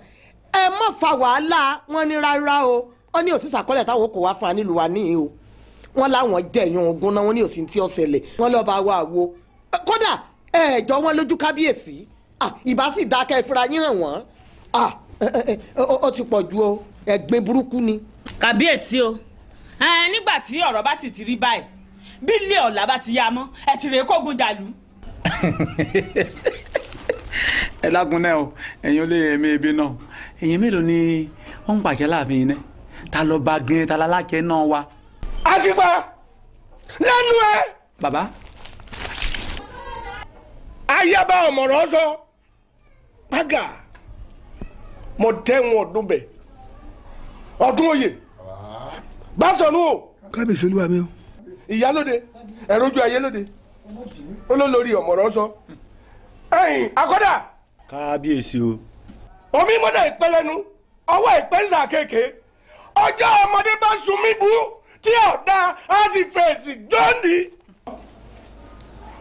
ẹ má fa wàhálà wọn ní rárá o wọn ní òsì sàkọ́lẹ̀ táwọn kò wá fún wa nílùú wa níyì o. Wọn láwọn jẹ̀yàn ogun náà wọn ní òsì tí ó ṣẹlẹ̀ wọn lọ́ọ́ bá wa wo kódà ẹ̀ẹ́dọ̀ wọn lójú kábíyèsí ìbá sì dákẹ́ ìfura yín hàn wọ́n ó ti pọ̀ ju o ẹ̀gbin burúkú ni. Kábíyèsí o nígbà tí ọ̀rọ̀ bá sì ti rí báyìí bí ilé ọ̀la bá ti yá mọ́ ẹ ti rèé kógun dàlú. Ẹ lágun náà o ẹ̀yin olóyè mi ibi náà ẹ̀yin mélòó ni wọ́n ń pàṣẹ láàfin yìí náà ta ló bá gé ta lálákẹ́ náà wa. Àṣìpa lẹ́nu ẹ. Bàbá. Ayaba ọ̀mọ̀ràn sọ pàgà mo tẹ́wọ̀n ọdún bẹ̀ ọdún oyè bá sọnù o. Kábíyèsí olúwa mi o. Ìyálóde ẹ̀rọjú ayélóde olólórí ọ̀mọ̀ràn sọ ẹ̀yìn akọ́dà. Kábíyèsí o. Omi mọ́nà ìpẹ́lẹ́nu ọwọ́ ìpẹ́nsà kéèké ọjọ́ ọmọdé bá sun mí bú tí ọ̀dà á sì fèsì jọ́ǹdì.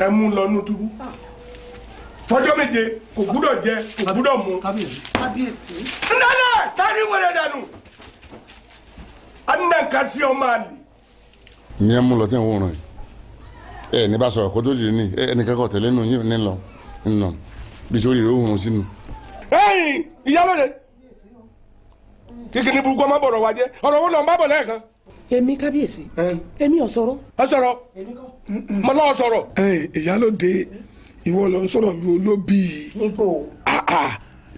Ẹ mú lọ nú túbú fọjọ́ 7 kò gbúdọ̀ jẹ kò gbúdọ̀ mu. Kábíyèsí. Nana tani wẹrẹ dànù ananka sí ọmọ àlè. Ní ẹ mú lọ tí ẹ ń wòran yìí ẹ ní bá sọ̀rọ̀ kó tó dìde ní ẹ ní kẹ́kọ̀ọ́ tẹ̀lé nù yín ní lọ ń lọ bí sórí rẹ̀ ó hùn sínú. Ẹ̀yin ìyálóde kíkì ní burúkú ọmọ bọ̀rọ̀ wa jẹ́ ọ̀rọ̀ wo lọ ń bá bọ̀ lẹ́ẹ̀kan. Èmi kábíyèsí èmi ò sọ̀rọ̀. Ẹ sọ̀rọ̀ mo lọ́wọ́ sọ̀rọ̀. Ẹ ìyálóde ìwọ ló ń sọ̀rọ̀ lu olóbì. Níbo.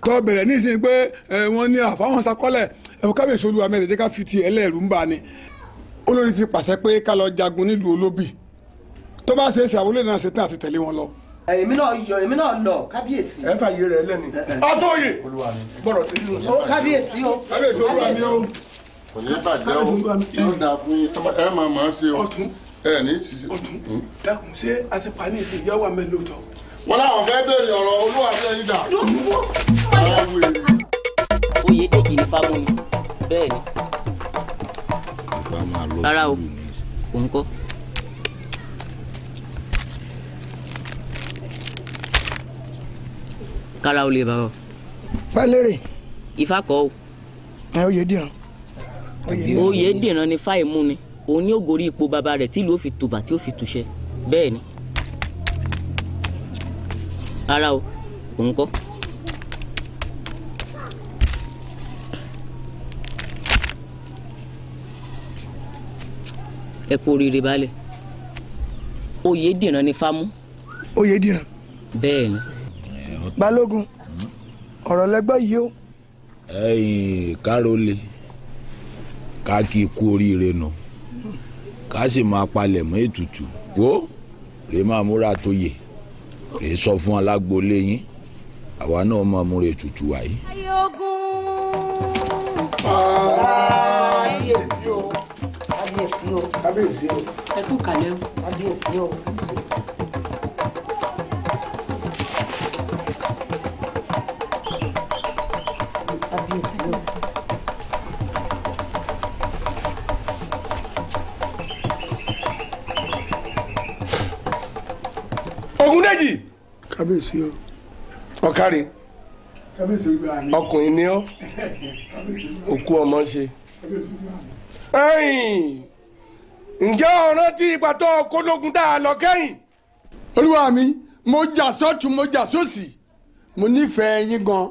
Tó bẹ̀rẹ̀ nísìnyí pé wọ́n ní àfáwọn sakọ́lẹ̀ ẹ̀fọ́ kábíyèsí olúwa mẹ́rin jẹ́ ká fi ti ẹlẹ́rú ń bá ni. Olórí ti pàṣẹ pé ká lọ jagun nílùú olóbì tó bá ṣe é ṣe àwọn olóyè náà ṣe tán àti tẹ̀lé wọn lọ. Èmi náà yọ èmi náà lọ kábíyèsí. Ẹ fà yé rẹ lẹ́ni. Ọdún oyè gbọ́dọ̀ tí nínú. Ó kábíyèsí o. Kábíyèsí olúwa mi o. Kò ní bàjẹ́ o yóò dáa fún yín ẹ máa máa ṣe o. Ẹ ní ṣiṣẹ́. Ọ̀tún dákun ṣé àṣepà ní ìsìn ìyá wà mẹ́ lóòótọ́. Wọ́n láwọn fẹ́ béèrè ọ̀rọ̀ olúwa fẹ́ yín dà. Oyèdèjì ní Fámúmi bẹ́ẹ̀ ni. Rárá o òun kọ́. Kára ó lè bàbá. Falẹ́rẹ̀. Ifá kọ́ o. Ẹ Oyèdìran. Oyèdìran ni fáì mú ni òun ní ògòrí ipò bàbá rẹ̀ tí ìlú ó fi tùbà tí ó fi tùṣẹ bẹ́ẹ̀ ni. Rárá o, òun kọ́. Ẹ kú oríire baálẹ̀. Oyèdìran ni fámú. Oyèdìran. Bẹ́ẹ̀ ni. Balógun, ọ̀rọ̀ lẹ́gbọ́ yìí o. Ẹ̀yin kárólé, ká kí i kú oríire nù, ká sì máa palẹ̀ mọ́ ètùtù wo rè máa múra tó yè rè sọ fún alágboolé yín àwa náà máa múra ètùtù wáyé. Kábíyèsí o. Kábíyèsí o. Kábíyèsí o. Ẹ kú kàlẹ́ o. Kábíyèsí o. Kábíyèsí o. Ògúndèjì. Kábíyèsí o. Ọ̀kàrẹ̀. Kábíyèsí olúwa mi. Ọkùnrin ni ọ́, òkú ọmọ ṣe. Kábíyèsí olúwa mi. Ẹ̀yìn, ǹjẹ́ o rántí ipa tó kólógun tá a lọ kẹ́yìn? Olúwa mi, mo jà sọ́tún mo jà sósì, mo nífẹ̀ẹ́ yín gan.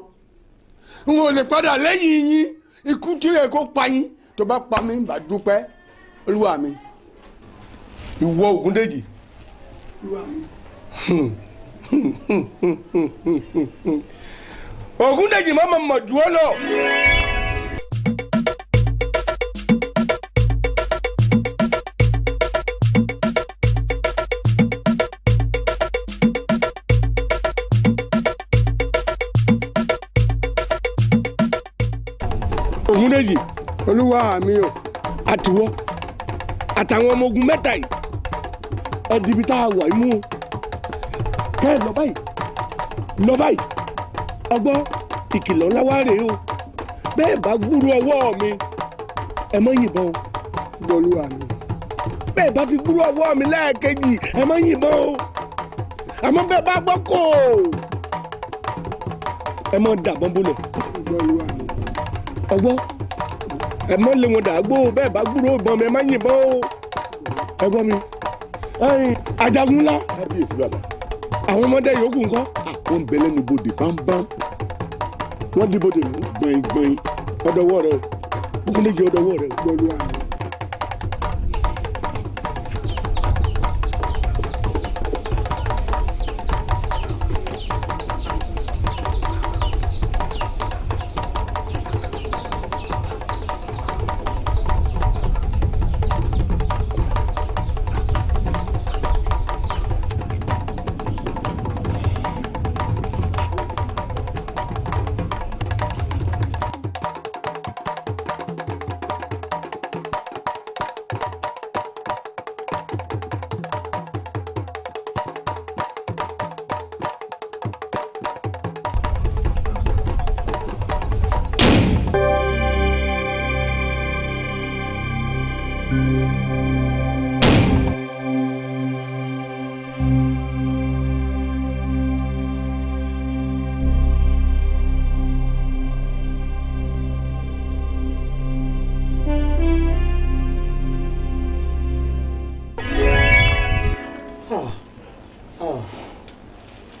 N ò lè padà lẹ́yìn yín, ikú tó yẹ kó pa yín tó bá pa mí bá dúpẹ́, olúwa mi. Ìwọ Ògúndèjì. Olúwa mi. Ògúndèjì má mọ̀ mọ̀ jù ọ́ lọ. Ògúndèjì. Olúwa mi o. Àtiwọ́ àtàwọn ọmọ ogun mẹ́ta yìí ẹ dibi tá a wà yìí mú o, kẹ́ ẹ lọ báyìí lọ báyìí. Ọgbọ́n ìkìlọ̀ ńlá wá rèé o, bẹ́ẹ̀ bá gbúrú ọwọ́ mi ẹ má yìnbọn o. Olúwa mi. Bẹ́ẹ̀ bá fi gbúrú ọwọ́ mi lẹ́ẹ̀kejì ẹ má yìnbọn o, àmọ́ bẹ́ẹ̀ bá gbọ́ kó ẹ má dàbọn bolẹ̀. Olúwa mi. Ọgbọ́n ẹ má lé wọn dàgbò, bẹ́ẹ̀ bá gbúrú ìbọn mi ẹ má yìnbọn o. Ẹ gbọ́ mi, Ajagun ńlá. Kábíyèsí bàbá. Àwọn ọmọdé yòókù ńkọ́? Wọ́n ń bẹ lẹ́nu bodè bámbám. Wọ́n di bodè mú. Gbọ̀ngbọ̀n. Ọ̀dọ̀wọ́ rẹ o, Ògúndèjì ọ̀dọ̀wọ́ rẹ o. Olúwa mi.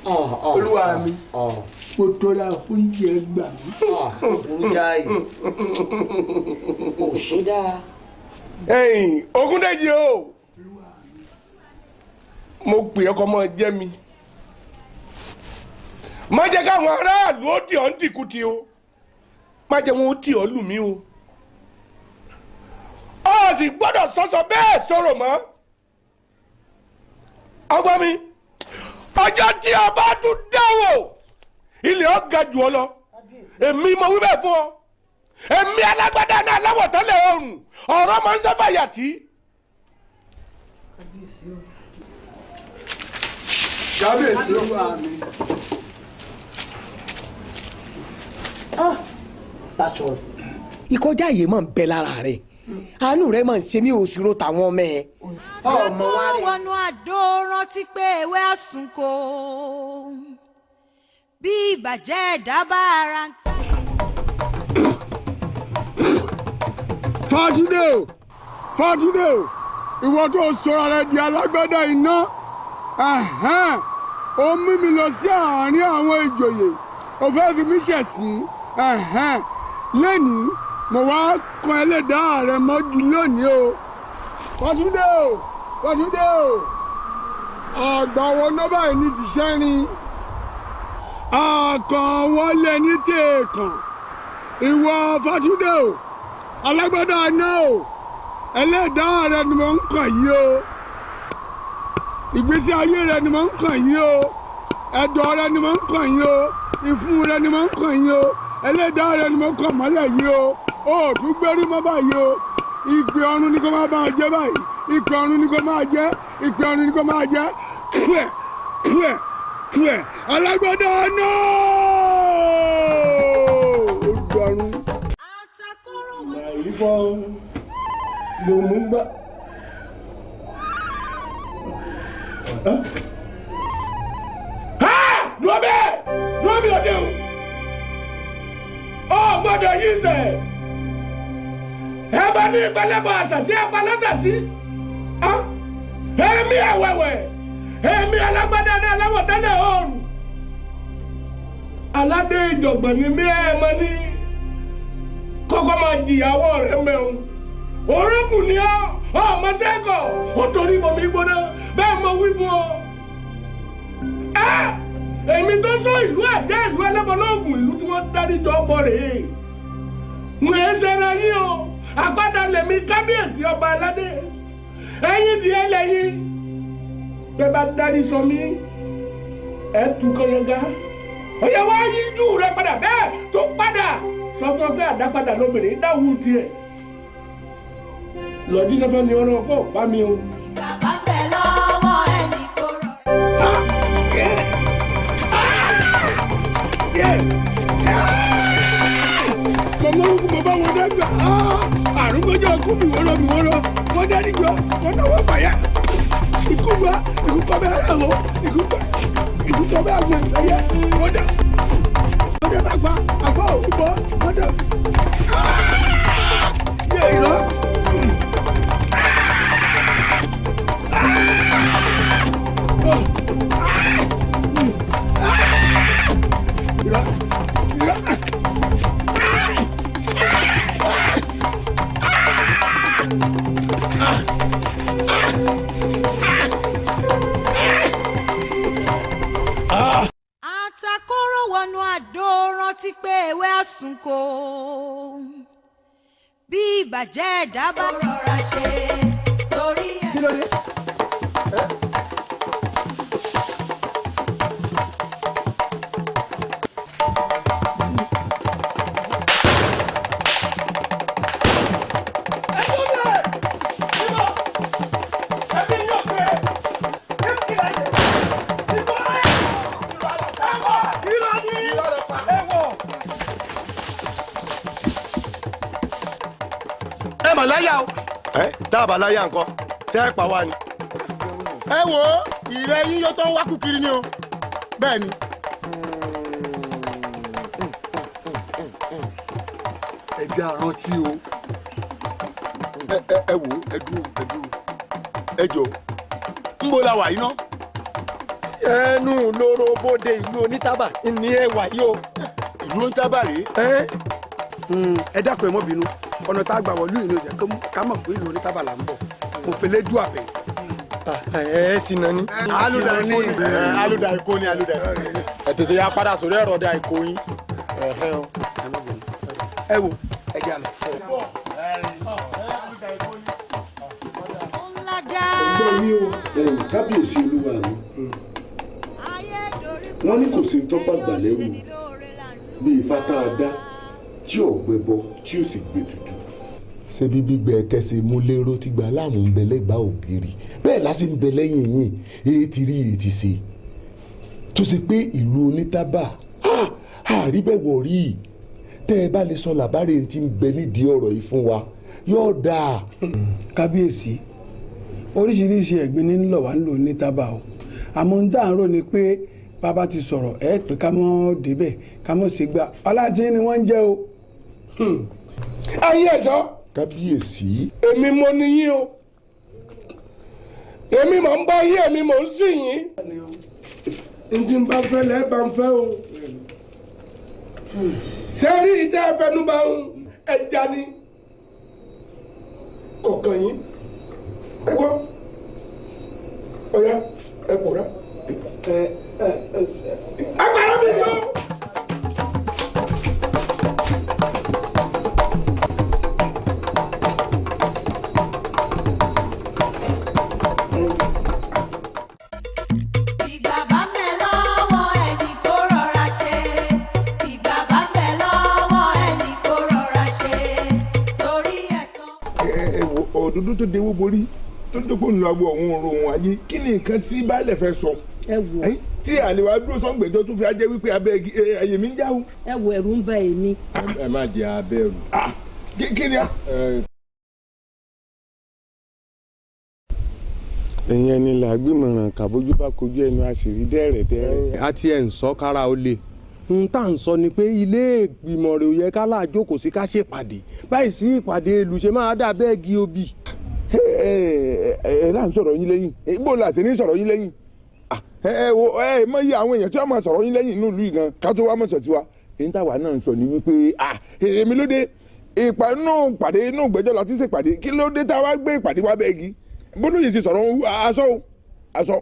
Olúwa mi, mo tọrọ àforíjì, ẹ gbà mí. Burú jáì, ò ṣe dáa. Ẹ̀yin Ògúndèjì o, mo pè ọ́ kó máa jẹ́ mi, má jẹ́ káwọn aráàlú ó tì ọ́ ń tìkùtì o, má jẹ́ wọn ó tì ọ́ lù mí o, ọ sì gbọ́dọ̀ sọ́sọ bẹ́ẹ̀ sọ̀rọ̀ mọ́. Ọgbọ́n mi, ọjọ́ tí a bá tún dáwọ́ ilé ọ ga jù ọ lọ. Èmi mo wí bẹ́ẹ̀ fún ọ, èmi alágbádá náà aláwọ̀ tẹ́lẹ̀ ọrùn ọ̀rọ̀ máa ń sẹ́fà yàtí. Kábíyèsí o. Kábíyèsí olúwa mi. Bàtọ̀ ìkọjá yìí máa ń bẹ lára rẹ̀, àánú rẹ̀ máa ń ṣe mí, ò sì ro tàwọn ọmọ ẹ. Ọmọ wa wọnú àdó rántí pé ewé àsùnkò Bí ìbàjẹ́ ẹ̀dá bá ara ń ta. Fátúndé o, Fátúndé o, ìwọ tó sọra rẹ di alágbádá iná, ó mú mi lọ sí àárín àwọn ìjòyè, ó fẹ́ fi mí ṣẹ̀sín, lẹ́nìí mo wá kan ẹlẹ́dàá rẹ mọ́jú lónìí o. Fátúndé o, Fátúndé o, àgbà wo ló báyìí ní ti sẹ́rin, àkànwọlé ní tèèkàn, ìwọ Fátúndé o, alágbádá iná o, ẹlẹ́dàá rẹ ni mò ń kàn yìí o, ìgbésí ayé rẹ ni mò ń kàn yìí o, ẹ̀dọ̀ rẹ ni mò ń kàn yìí o, ìfun rẹ ni mò ń kàn yìí o, ẹlẹ́dàá rẹ ni mò ń kàn mọ́lẹ̀ yìí o, o ò tún gbérí mọ́ báyìí o, ìpè ọ̀run ni kò máa bá a jẹ́ báyìí, ìpè ọ̀run ni kò máa jẹ́, ìpè ọ̀run ni kò máa jẹ́, pẹ̀ pẹ̀ pẹ̀, alágbádá iná ó dọ̀run. Ìfọ̀ ló mú gbà. Dúró bẹ́ẹ̀, dúró bí ọdẹ o. Ó gbọ́dọ̀ yí sẹ̀. Ẹ bá ní ìpẹlẹbọ àṣà tí ẹ pa lọ́sà sí. Èmi ẹ̀wẹ̀wẹ̀, èmi alágbádá ní aláwọ̀ tẹ́lẹ̀ oòrùn. Aládé ìjọ̀gbọ̀n ni mí ẹ̀ mọ́ ní. Kọ́kọ́ máa jìyàwó rẹ̀ mẹ́rin. Orókùn ni ọ́, ọmọ sẹ́kọ̀, ó torí bomi gbóná, bẹ́ẹ̀ mo wí fún ọ. Èmi tó sọ ìlú àjẹ́ ìlú ẹlẹ́bọlóògùn ìlú tí wọ́n dárí jọ bọ̀ rèé. Mo ń ṣẹra yín o, àpáta lèmi kábíyèsí ọba aládé. Ẹ̀yin di ẹlẹ́yin. Bẹ́ẹ̀ bá dárí sọ mí, ẹ̀ tún kọ́yọ́gá. Ọ̀yẹ́ wá yíjú rẹ padà bẹ́ẹ̀ tó padà. Sọ fún ọ pé àdápadà lóbìnrin dáwù tiẹ̀. Lọ́jí lọ́fẹ́ ni ọ̀rọ̀ kò bá mi o. Bàbá ń bẹ lọ́wọ́ ẹni kò rọra. Mo mọ orúkọ mo bá wọn dẹ́gbà, àrùn kọjá ikú mi wọ́rọ́ mi wọ́rọ́, wọ́n dẹ́ni jọ, wọ́n náwó fàyà. Ikú gba, ikú kọ́ bẹ́ẹ̀ rẹ̀ wọ́, ikú kọ́ bẹ́ẹ̀ gbẹ̀ ẹ̀yẹ, wọ́n dẹ́. Wọ́n dẹ́ bá gba, àgbà òkú bọ́, wọ́n dẹ́. Yé ìrọ́. Àtàkùrọ̀ wọnú àdó rántí pé ewé àsùnkò bí ìbàjẹ́ ẹ̀dá bá rọra ṣe torí ẹ̀. Kí ló dé? Ẹ mà láyà o. Ẹ tá a bá láyà nǹkan ṣe é pa wá ni. Ẹ wo ìrẹ́ yín yóò tó ń wá kú kiri ni o, bẹ́ẹ̀ ni. Ẹ jẹ́ àrántí o, ẹ wò ẹ dúró ẹ dúró ẹ jọ ń bo la wà yìí ná. Ẹnu lóró bóde ìlú onítàbà ní ẹ wà yìí o. Ìlú onítàbà rèé. Ẹ dákun ẹ mọ́ bínú, ọ̀nà tá a gbà wọ̀lú ìlú jẹ́ ká mọ̀ pé ìlú onítàbà là ń bọ̀, mo fẹ́ léjú àbẹ̀. Ẹ sì nà ní. Alúdà ikó ni, alúdà ikó ni, alúdà ikó ni. Ẹ tètè ya padà sórí ẹ̀rọ ọ̀dà ikó yín. Ẹ wo ẹ jẹ́ àlọ́. Kábíyèsí olúwa mi, wọ́n ní kò sí ń tọ́pọ̀ àgbà lẹ́rù bí ifá tá a dá tí ò gbẹ bọ tí ò sì gbé tutù. Ṣé bí gbígbẹ kẹsẹ̀ mú lérò tí gba láàmú ń bẹ lẹ́gbàá ògiri bẹ́ẹ̀ lásì ń bẹ lẹ́yìn yìí, èyí ti rí èyí ti ṣe tó ṣe pé ìlú onítàbà àríbẹ̀wọ̀ rí i. Tẹ́ ẹ bá lè sọ làbárè tí ń bẹ nídìí ọ̀rọ̀ yìí fún wa yóò dáa. Kábíyèsí, oríṣiríṣi ẹ̀gbin ní lọ wá ń lò ní tábà o, àmọ́ ń dáhùn rò ni pé Bàbá ti sọ̀rọ̀ ẹ pé ká mọ́ débẹ̀ ká mọ́ ṣe gbà ọlájí ni wọ́n ń jẹ́ o. Ayé ẹ̀ sọ. Kábíyèsí. Èmi mo ní yín o, èmi mò ń bá yín, èmi mò ń sìn yín. Ntí n bá fẹ́ lẹ́ẹ̀ bá ń fẹ́ o. Sẹ́rí ìtẹ́ ẹ̀fẹ́nubá ń ẹja ni kọ̀ọ̀kan yín. Ẹ gbọ́, ọ̀ya ẹ pòórá. Agbára mi yọ. Ìgbà bá ń bẹ lọ́wọ́ ẹni kó rọra ṣe. Ìgbà bá ń bẹ lọ́wọ́ ẹni kó rọra ṣe. Torí ẹ̀san. Ẹ wo òdúdú tó dewó borí tó dókòó ń lọ agbo ọ̀hún ọ̀rọ̀ òun ayé, kí ni nǹkan tí baálẹ̀ fẹ́ sọ? Ẹ wò tí àlè wa dúró sọ́ngbẹ̀jọ́ tó fi ajẹ́ wípé abẹ́ ẹyẹ mi ń jáwó. Ẹ wo, ẹ̀rù ń bà èmi. Ẹ má jẹ abẹ́rù. Kí ni a. Ẹ̀yin ẹni là á gbìmọ̀ràn kàbójú bá kojú ẹnu a sì rí dẹ́rẹ̀ dẹ́rẹ̀. A ti ẹ̀ ń sọ kára ó le n tá à ń sọ ni pé ilé ìgbìmọ̀ rẹ̀ ò yẹ ká láàjókòó sí ká ṣèpàdé báyìí sí ìpàdé ìlú ṣe máa dà bẹ́ẹ̀ gí obì. Ẹ ẹ náà ń sọ̀rọ̀ yín lẹ́yìn, bó la ṣe ní sọ̀rọ̀ yín lẹ́yìn? Ẹ wo, ẹ mọ iye àwọn èèyàn tí wọ́n máa sọ̀rọ̀ yín lẹ́yìn inú ìlú yìí gan ká tó wá mọ̀ sọ̀ tiwa. Èyí táwa náà ń sọ ni wípé èmi ló dé inú ìpàdé inú ìgbẹ́jọ́ la ti ṣèpàdé, kí ló dé tá a wá gbé ìpàdé wá bẹ́ẹ̀ gi bólú yìí sì sọ̀rọ̀ aṣọ aṣọ.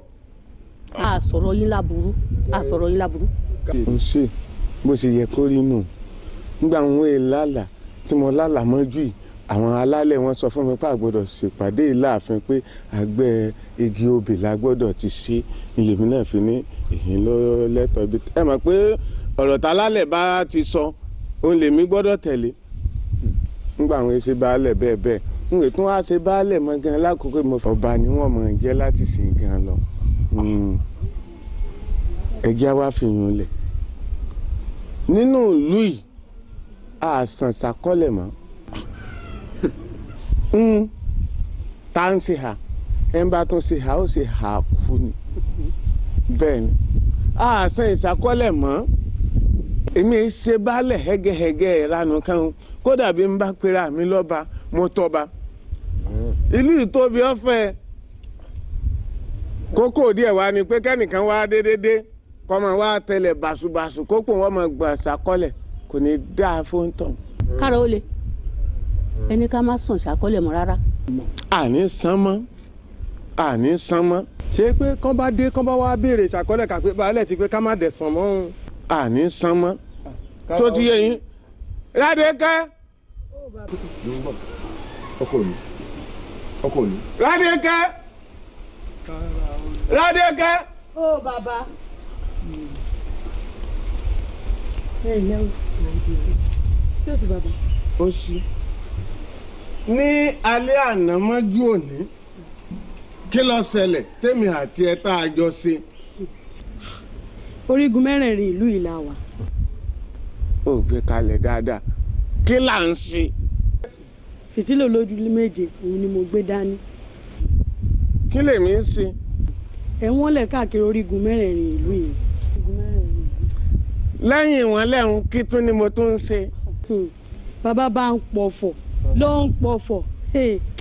A sọ̀rọ̀ yín láburú, a sọ̀rọ̀ yín láburú. N ṣe bó ṣe yẹ kó rí nù nígbà wọn è lálà tí mo lálà mọ́jú yìí, àwọn alálẹ̀ wọn sọ fún mi pé a gbọ́dọ̀ ṣèpàdé ìláàfin pé àgbẹ̀ igi obì la gbọ́dọ̀ ti ṣe, ìlèmí náà fi ní ìhìn ló lẹ́tọ̀ọ́ ibi. Ẹ mọ̀ pé ọ̀rọ̀ tálálẹ̀ bá ti sọ òun lèmi gbọ́dọ̀ tẹ̀lé. Nígbà àwọn ṣe baálẹ̀ bẹ́ẹ̀ bẹ́ẹ̀ n ò tún wá ṣe baálẹ̀ mọ́ gan lákòókò mo ọba ni wọ́n mọ̀ ń jẹ́ láti sìn gan lọ. Ẹjẹ́ wá fi yún lẹ̀ nínú ìlú yìí, àsàn ṣàkọlẹ̀ mọ́ tá ń ṣe hà ẹ̀ ń bá tún ṣe hà ó ṣe hà kú ni. Bẹ́ẹ̀ ni àsàn ìṣàkọlẹ̀ mọ́. Èmi ṣe baálẹ̀ hẹ́gẹ́hẹ́gẹ́ ìranu kan, kódà bí n bá pera mi lọ́ba mo tọ́ba. Ìlú ìtóbi ọ̀fẹ́ kókó díẹ̀ wá ni pé kẹ́nìkan wá déédéé kọ́mọ wá tẹlẹ̀ bàṣubàṣu kókó wọn mọ̀ gbọ̀n ṣàkọlẹ̀ kò ní dáa fún tán. Kára ó le, ẹni ká má sàn ṣàkọlẹ̀ mọ́ rárá. Àní sán mọ́, àní sán mọ́. Ṣé pé kán bá dé kán bá wá béèrè ṣàkọlẹ̀ kà pé baálẹ̀ ti pé ká má dẹ̀sán mọ́. Àní sán mọ́ tó ti yé yín. Rádékẹ́. Ọkọ mi, ọkọ mi. Rádékẹ́, Rádékẹ́. Ó bàbá. Ẹ ǹlẹ́ o, ṣé o ti bàbá? Ó ṣí. Ní alẹ́ àná mọ́jú òní, kí ló ṣẹlẹ̀ tèmi àti ẹ tá a jọ ṣe? Orígun mẹ́rẹ̀ẹ̀rin ìlú yìí la wà. Ó gbé kalẹ̀ dáadáa, kí là ń ṣe? Fìtílà olójú méje òun ni mo gbé dání. Kí lèmi ń ṣe? Ẹ̀ wọ́n lẹ̀ káàkiri orígun mẹ́rẹ̀ẹ̀rin ìlú yìí. Lẹ́yìn ìwọ̀n lẹ́hùn kí tún ni mo tún ń ṣe? Bàbá bá ń pọ̀fọ̀ ló ń pọ̀fọ̀,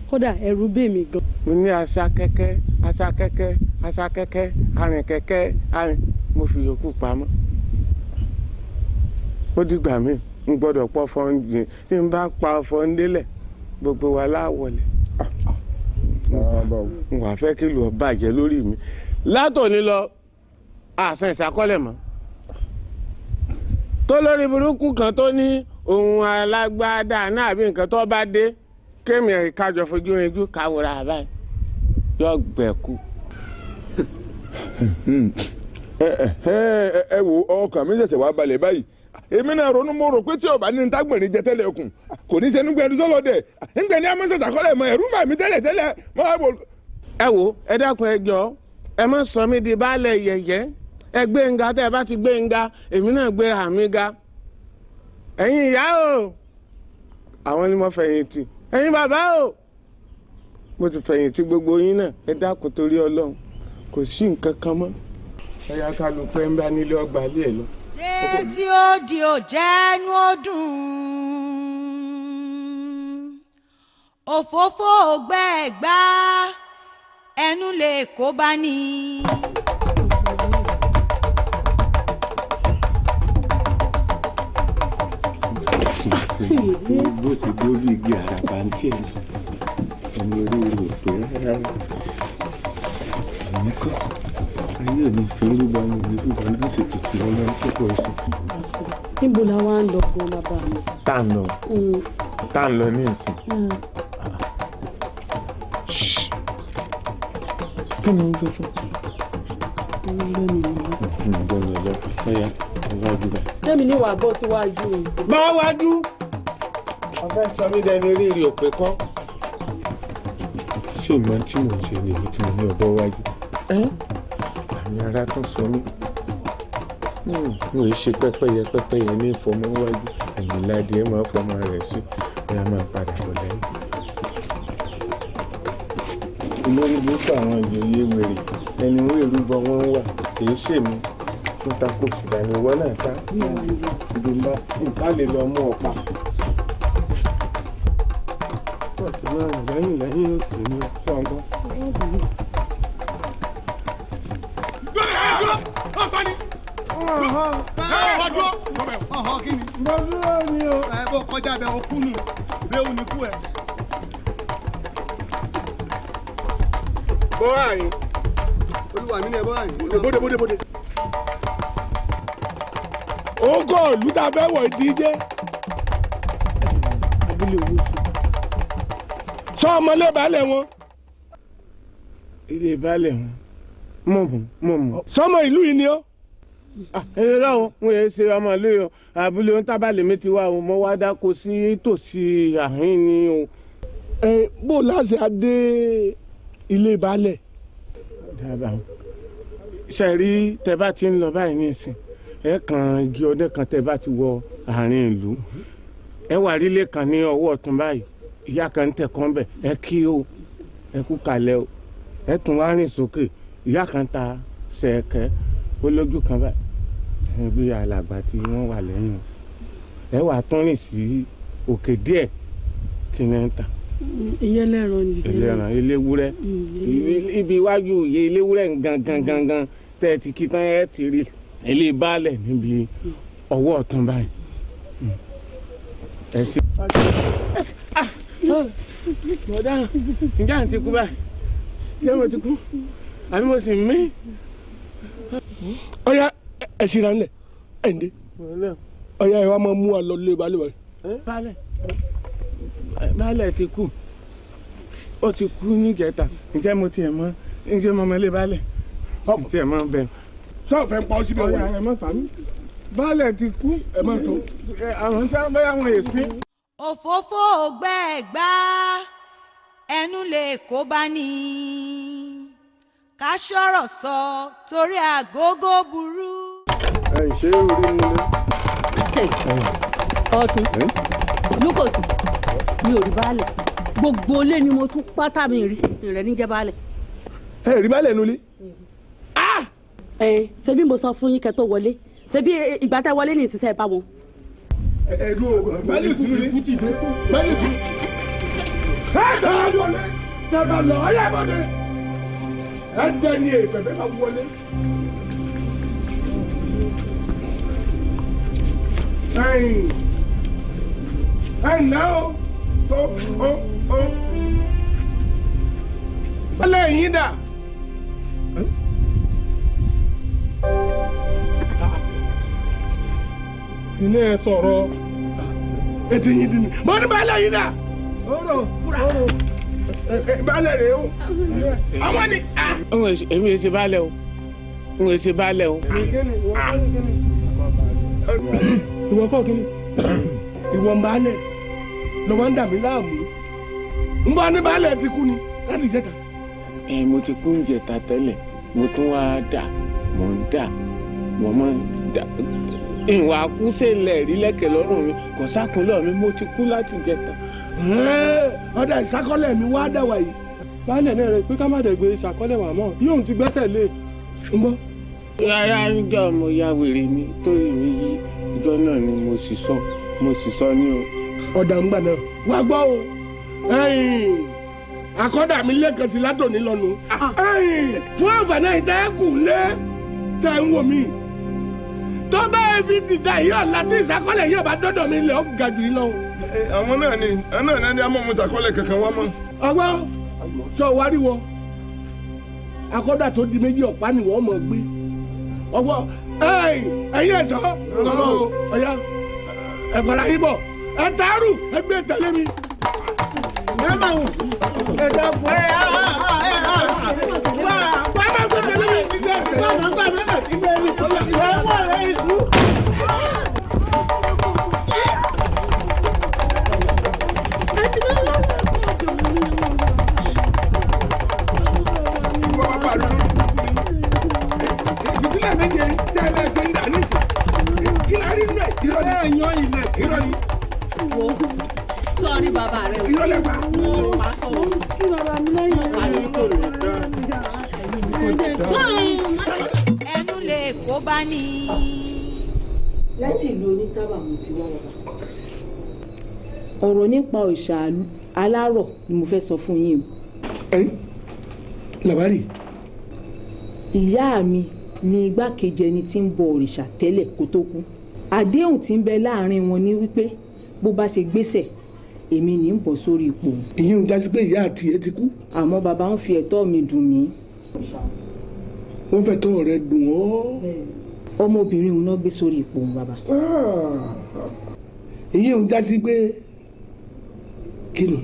kódà ẹ̀rù bè mí gan. Mo ní aṣa kẹ́kẹ́, aṣa kẹ́kẹ́, aṣa kẹ́kẹ́, arìn kẹ́kẹ́, arìn, mo fi yòókù pamọ́. Ó dìgbà míì n gbọ́dọ̀ pọ̀ fọ́n tí n bá pa ọ̀fọ̀ ń délẹ̀ gbogbo wa láwọlẹ̀. N wà fẹ́ kí lù ọ́ bàjẹ́ lórí mi látòní lọ, àṣà ìṣàkọlẹ̀ mọ́. Tó lórí burúkú kan tó ní ohun alágbádá náà àbí nǹkan tó bá dé kémi kájọ fojú rinjú káwòrán àbáyé yọ gbẹ̀kú. Ẹ wo, ọkàn mi ṣẹ̀ṣẹ̀ wá balẹ̀ báyìí. Èmi náà ronú, mo rò pé tí ọba ní ntágbọ̀nrín jẹ tẹ́lẹ̀ ọkùn kò ní ṣe nígbà ẹni sọ́lọ́dẹ̀ ńgbẹ̀ ní amọ́sẹ̀sà kọ́lẹ̀ mọ́ ẹ̀rú bà mí tẹ́lẹ̀ tẹ́lẹ̀. Ẹ wo, ẹ dákun, ẹ jọ̀ọ́, ẹ má sọ mí di baálẹ̀ yẹ̀yẹ́. Ẹ gbé nga, tẹ́ ẹ bá ti gbé nga èmi náà gbéra mi ga. Ẹ̀yin ìyá o, àwọn ni mo fẹ̀yìntì. Ẹ̀yin bàbá o, mo ti fẹ̀yìntì gbogbo yín náà. Ẹ dákun torí Ọlọ́run, kò sí nǹkan kan mọ́. Ọ̀yá kálukú ẹ̀ ń bá nílé ọgbà ilé ẹ̀ lọ. Ṣé tí ó di ò jẹ́nu ó dùn? Òfófó ògbẹ́ẹ̀gbá ẹnu lè kó bá ní. Bó ṣe gbórí igi àràbà ń tiẹ̀ ní ẹni orí rẹ̀ ò pé rárá. Èmi kọ́ ayé mi fi ń rúbọ ní ìlú rúbọ náà sì tutù lọ́nà tí kò sí. Níbo la wá ń lọ gan bàbá mi? Tá à ń lọ tá à ń lọ ní ìsìn. Kí ni o fẹ́ sọ? Gbọ́dọ̀ lọ ọ̀yà ọ̀wájú rẹ̀. Sẹ́mi ní wàá bọ́ síwájú o. Bá wájú. Ọ̀fẹ́ sọ mí dẹni rírì òpè kọ́. Ṣé ìmọ̀ tí mò ń ṣe ni èmi tí mo ní ọ̀bọ wájú? Àmì ara tún sọ mí. Mo ì ṣe pẹ́pẹ́yẹ pẹ́pẹ́yẹ ní ìfọmọ́ wájú. Ẹ̀yìn ládìí ẹ̀ máa fọmọ rẹ̀ sí. Ọ̀yà máa padà bọ̀ lẹ́yìn. Olórí burúkú àwọn ìjòyè wèrè ẹni wọ́n èrúbọ wọn ń wà kì í ṣèmi ń ta kò sì dàní ìwọ náà ta ibi ńlá nǹkan lè lọ mú ọ pa. Wọ́n ti máa rìn lẹ́yìn lẹ́yìn òsì ní sọ́ngọ́. Mo dúró ni o. Ẹ bó kọjá bẹ okú nù, bẹ́ẹ̀ ò ní kú ẹ. Bọ́ àyìn. Olúwa mi ni ẹ bọ́ àyìn. Bóde bóde bóde. Ogó ìlú tá a fẹ́ wọ̀ ìdí jẹ́. Abúlé owó sùn. Sọ ọmọlé baálẹ̀ wọn. Ilé baálẹ̀ wọn. Mọ̀mọ́ mọ̀mọ́. Sọmọ ìlú yìí ni ọ́. Irọ́ o, n yẹ ṣe ọmọ ìlú yìí o. Abúlé ohun tábàlẹ̀ mi ti wá o, mo wá dáko sí tòsí àhín ni o. Ẹ bó láṣẹ adé ilé baálẹ̀. Dábàá o. Ṣé rí tẹ bá ti ń lọ báyìí nísìn, ẹ kàn igi ọdẹ kan tẹ bá ti wọ àárín ìlú. Ẹ wà rílé kan ní ọwọ́ ọ̀tún báyìí, ìyá kan ń tẹ̀kọ́ bẹ̀, ẹ kí o, ẹ kú kalẹ̀ o. Ẹ tún wá rìn sókè, ìyá kan ta ṣẹ̀kẹ́ olójú kan báyìí. Ẹ bí alàgbà tí wọ́n wà lẹ́yìn. Ẹ wà tún rìn sí òkè díẹ̀ kí ni ń ta. Ìyẹn lẹ́ran ni. Ẹlẹ́ran eléwúrẹ́. Ibi iwájú òye eléwúrẹ́ gangan gangan tẹ́ ẹ ti kí tán ẹ ti rí ilé baálẹ̀ níbi ọwọ́ ọ̀tún báyìí. Ẹ ṣe. Mo dáhùn, ǹjẹ́ à ń ti kú báyìí? Ṣé mo ti kú? Àbí mo sì mí? Ọ̀yá ẹ ṣe ìrànlẹ̀ ẹ̀ ń dé. Ọ̀yá ẹ wá máa mú wa lọ lé baálẹ̀ báyìí. Baálẹ̀ baálẹ̀ ti kú, ó ti kú níjẹta. Ǹjẹ́ mo tiẹ̀ mọ̀, ǹjẹ́ mo mọ ilé baálẹ̀? Tiẹ̀ mọ̀ bẹ́ẹ̀. Sọ fẹ́ ń pa ọ síbẹ̀ wọlé. Ọ̀yá ẹ má fà mí. Baálẹ̀ ti kú. Ẹ má tó. Àwọn sábà àwọn èsì. Òfófó ògbẹ́ẹ̀gbá ẹnu lè kó bá ní. Ká ṣọ̀rọ̀ sọ torí àgógó burú. Ẹ ṣé orí mi lé. Ọ̀tún Lukosi, mi ò rí baálẹ̀. Gbogbo ilé ni mo tún pátá mi rí ìrẹ́ níjẹ́ baálẹ̀. Ẹ rí baálẹ̀ nulẹ̀. Ẹ ṣebí mo sọ fún yín kẹ́ tó wọlé, ṣebí ìgbà tẹ́ wọlé ní ìsinsẹ́ bá wọn. Ẹ dúró baálẹ̀ òsínú ilé baálẹ̀ òsínú. Ẹ dára wọlé dábàá lọ ọyá ìbọdẹ. Ẹ dẹ ní èèpẹ̀ bẹ́ẹ̀ bá wọlé. Ẹ̀yin ẹ̀ ǹlẹ́ o tó o o. Baálẹ̀ yín dà. Ilé ẹ sọ̀rọ̀ etí yín dín ní. Mo ní baálẹ̀ yín dà. Ọ̀rọ̀ ọ̀rọ̀ baálẹ̀ rèé o. Àwọn ni. Èmi ò ṣe baálẹ̀ o, n ò ṣe baálẹ̀ o. Ìwọ kọ́ kí ni? Ìwọ ń baálẹ̀ lọ wá ń dà mí láàmú. Ń bọ́ ní baálẹ̀ ti kú ni láti ìjẹta. Ẹ mo ti kú ìjẹta tẹ́lẹ̀, mo tún wá dà, mò ń dà, mo máa ń dà. Ìwà kúṣẹ̀lẹ̀ rí lẹ́kẹ̀ lọ́rùn mi, kò sákúnlọ̀ mi, mo ti kú láti ìjẹta. Ọ̀dà ìsákọ́lẹ̀ mi wá dà wà yìí. Baálẹ̀ náà rẹ̀ pé ká má dẹ̀ gbé ìṣàkọ́lẹ̀ wà mọ́, yóò ti gbẹ́sẹ̀ lé. Ń bọ́, Rárá, níjọ́ mo ya wèrè ni torí mi yí, ìjọ náà ni mo sì sọ ní o. Ọ̀dà ń gbà náà wá gbọ́ o, akọ́dà mi lẹ́ẹ̀kan sí látòní lọ́nu. Fún àǹfààní ìtẹ́kù lé tẹ̀ ń wò mí, tó bá fi dìda yìí ọ̀la tí ìsàkọ́lẹ̀ yóò bá dọ́dọ̀ mi lẹ̀ ó ga jù yín lọ. Àwọn náà ni àwọn náà ni amọ̀mọ̀ ìsàkọ́lẹ̀ kankan wá mọ́. Ọgbọ́n sọ wárí wọ akọ́dà tó di méjì ọ̀pá ni wọ́n mọ̀ gbé. Ọgbọ́n ẹ̀yin ẹ̀sọ́ ọ̀yá ẹ̀fọ̀lá yín bọ̀ ẹ̀ tààrù ẹgbẹ́ tẹ̀lé mi. Ẹ máa wò ẹ̀dá fún ẹ wá wá gbé tẹ̀lé mi wá wá gbé tẹ̀lé mi ẹ wá ẹ ìlú. Ìdílé méje tẹ́ ẹ ṣe ń dà nísì kí la rí nù ẹ̀ irọ́ ni ẹ̀yàn ilẹ̀ irọ́ ni. Wo sọ́ọ́rí bàbá rẹ o. Irọ́ lẹ pa. Mo pa sọ o. Kí bàbá mi lẹ́yìn. Mo pa ní kò lè. Ẹnu lè kó bá ní. Láti ìlú onítàbà mo ti wá bàbá. Ọ̀rọ̀ nípa òòṣà alárọ̀ ni mo fẹ́ sọ fún yín o. Ẹ làbárì. Ìyá mi ni igbákejì ẹni tí ń bọ òrìṣà tẹ́lẹ̀ kó tó kú. Àdéhùn tí ń bẹ láàrin wọn ni wípé bó bá ṣe gbéṣẹ̀ èmi ní ń bọ̀ sórí ipò. Ìyẹn ń jásí pé ìyá àti ẹ ti kú. Àmọ́ bàbá ń fi ẹ̀tọ́ mi dùn mí. Wọ́n fẹ́ tọ́ rẹ dùn ọ́. Ọmọbìnrin òun náà gbé sórí ipò òun bàbá. Ìyẹn ń jásí pé kí ni.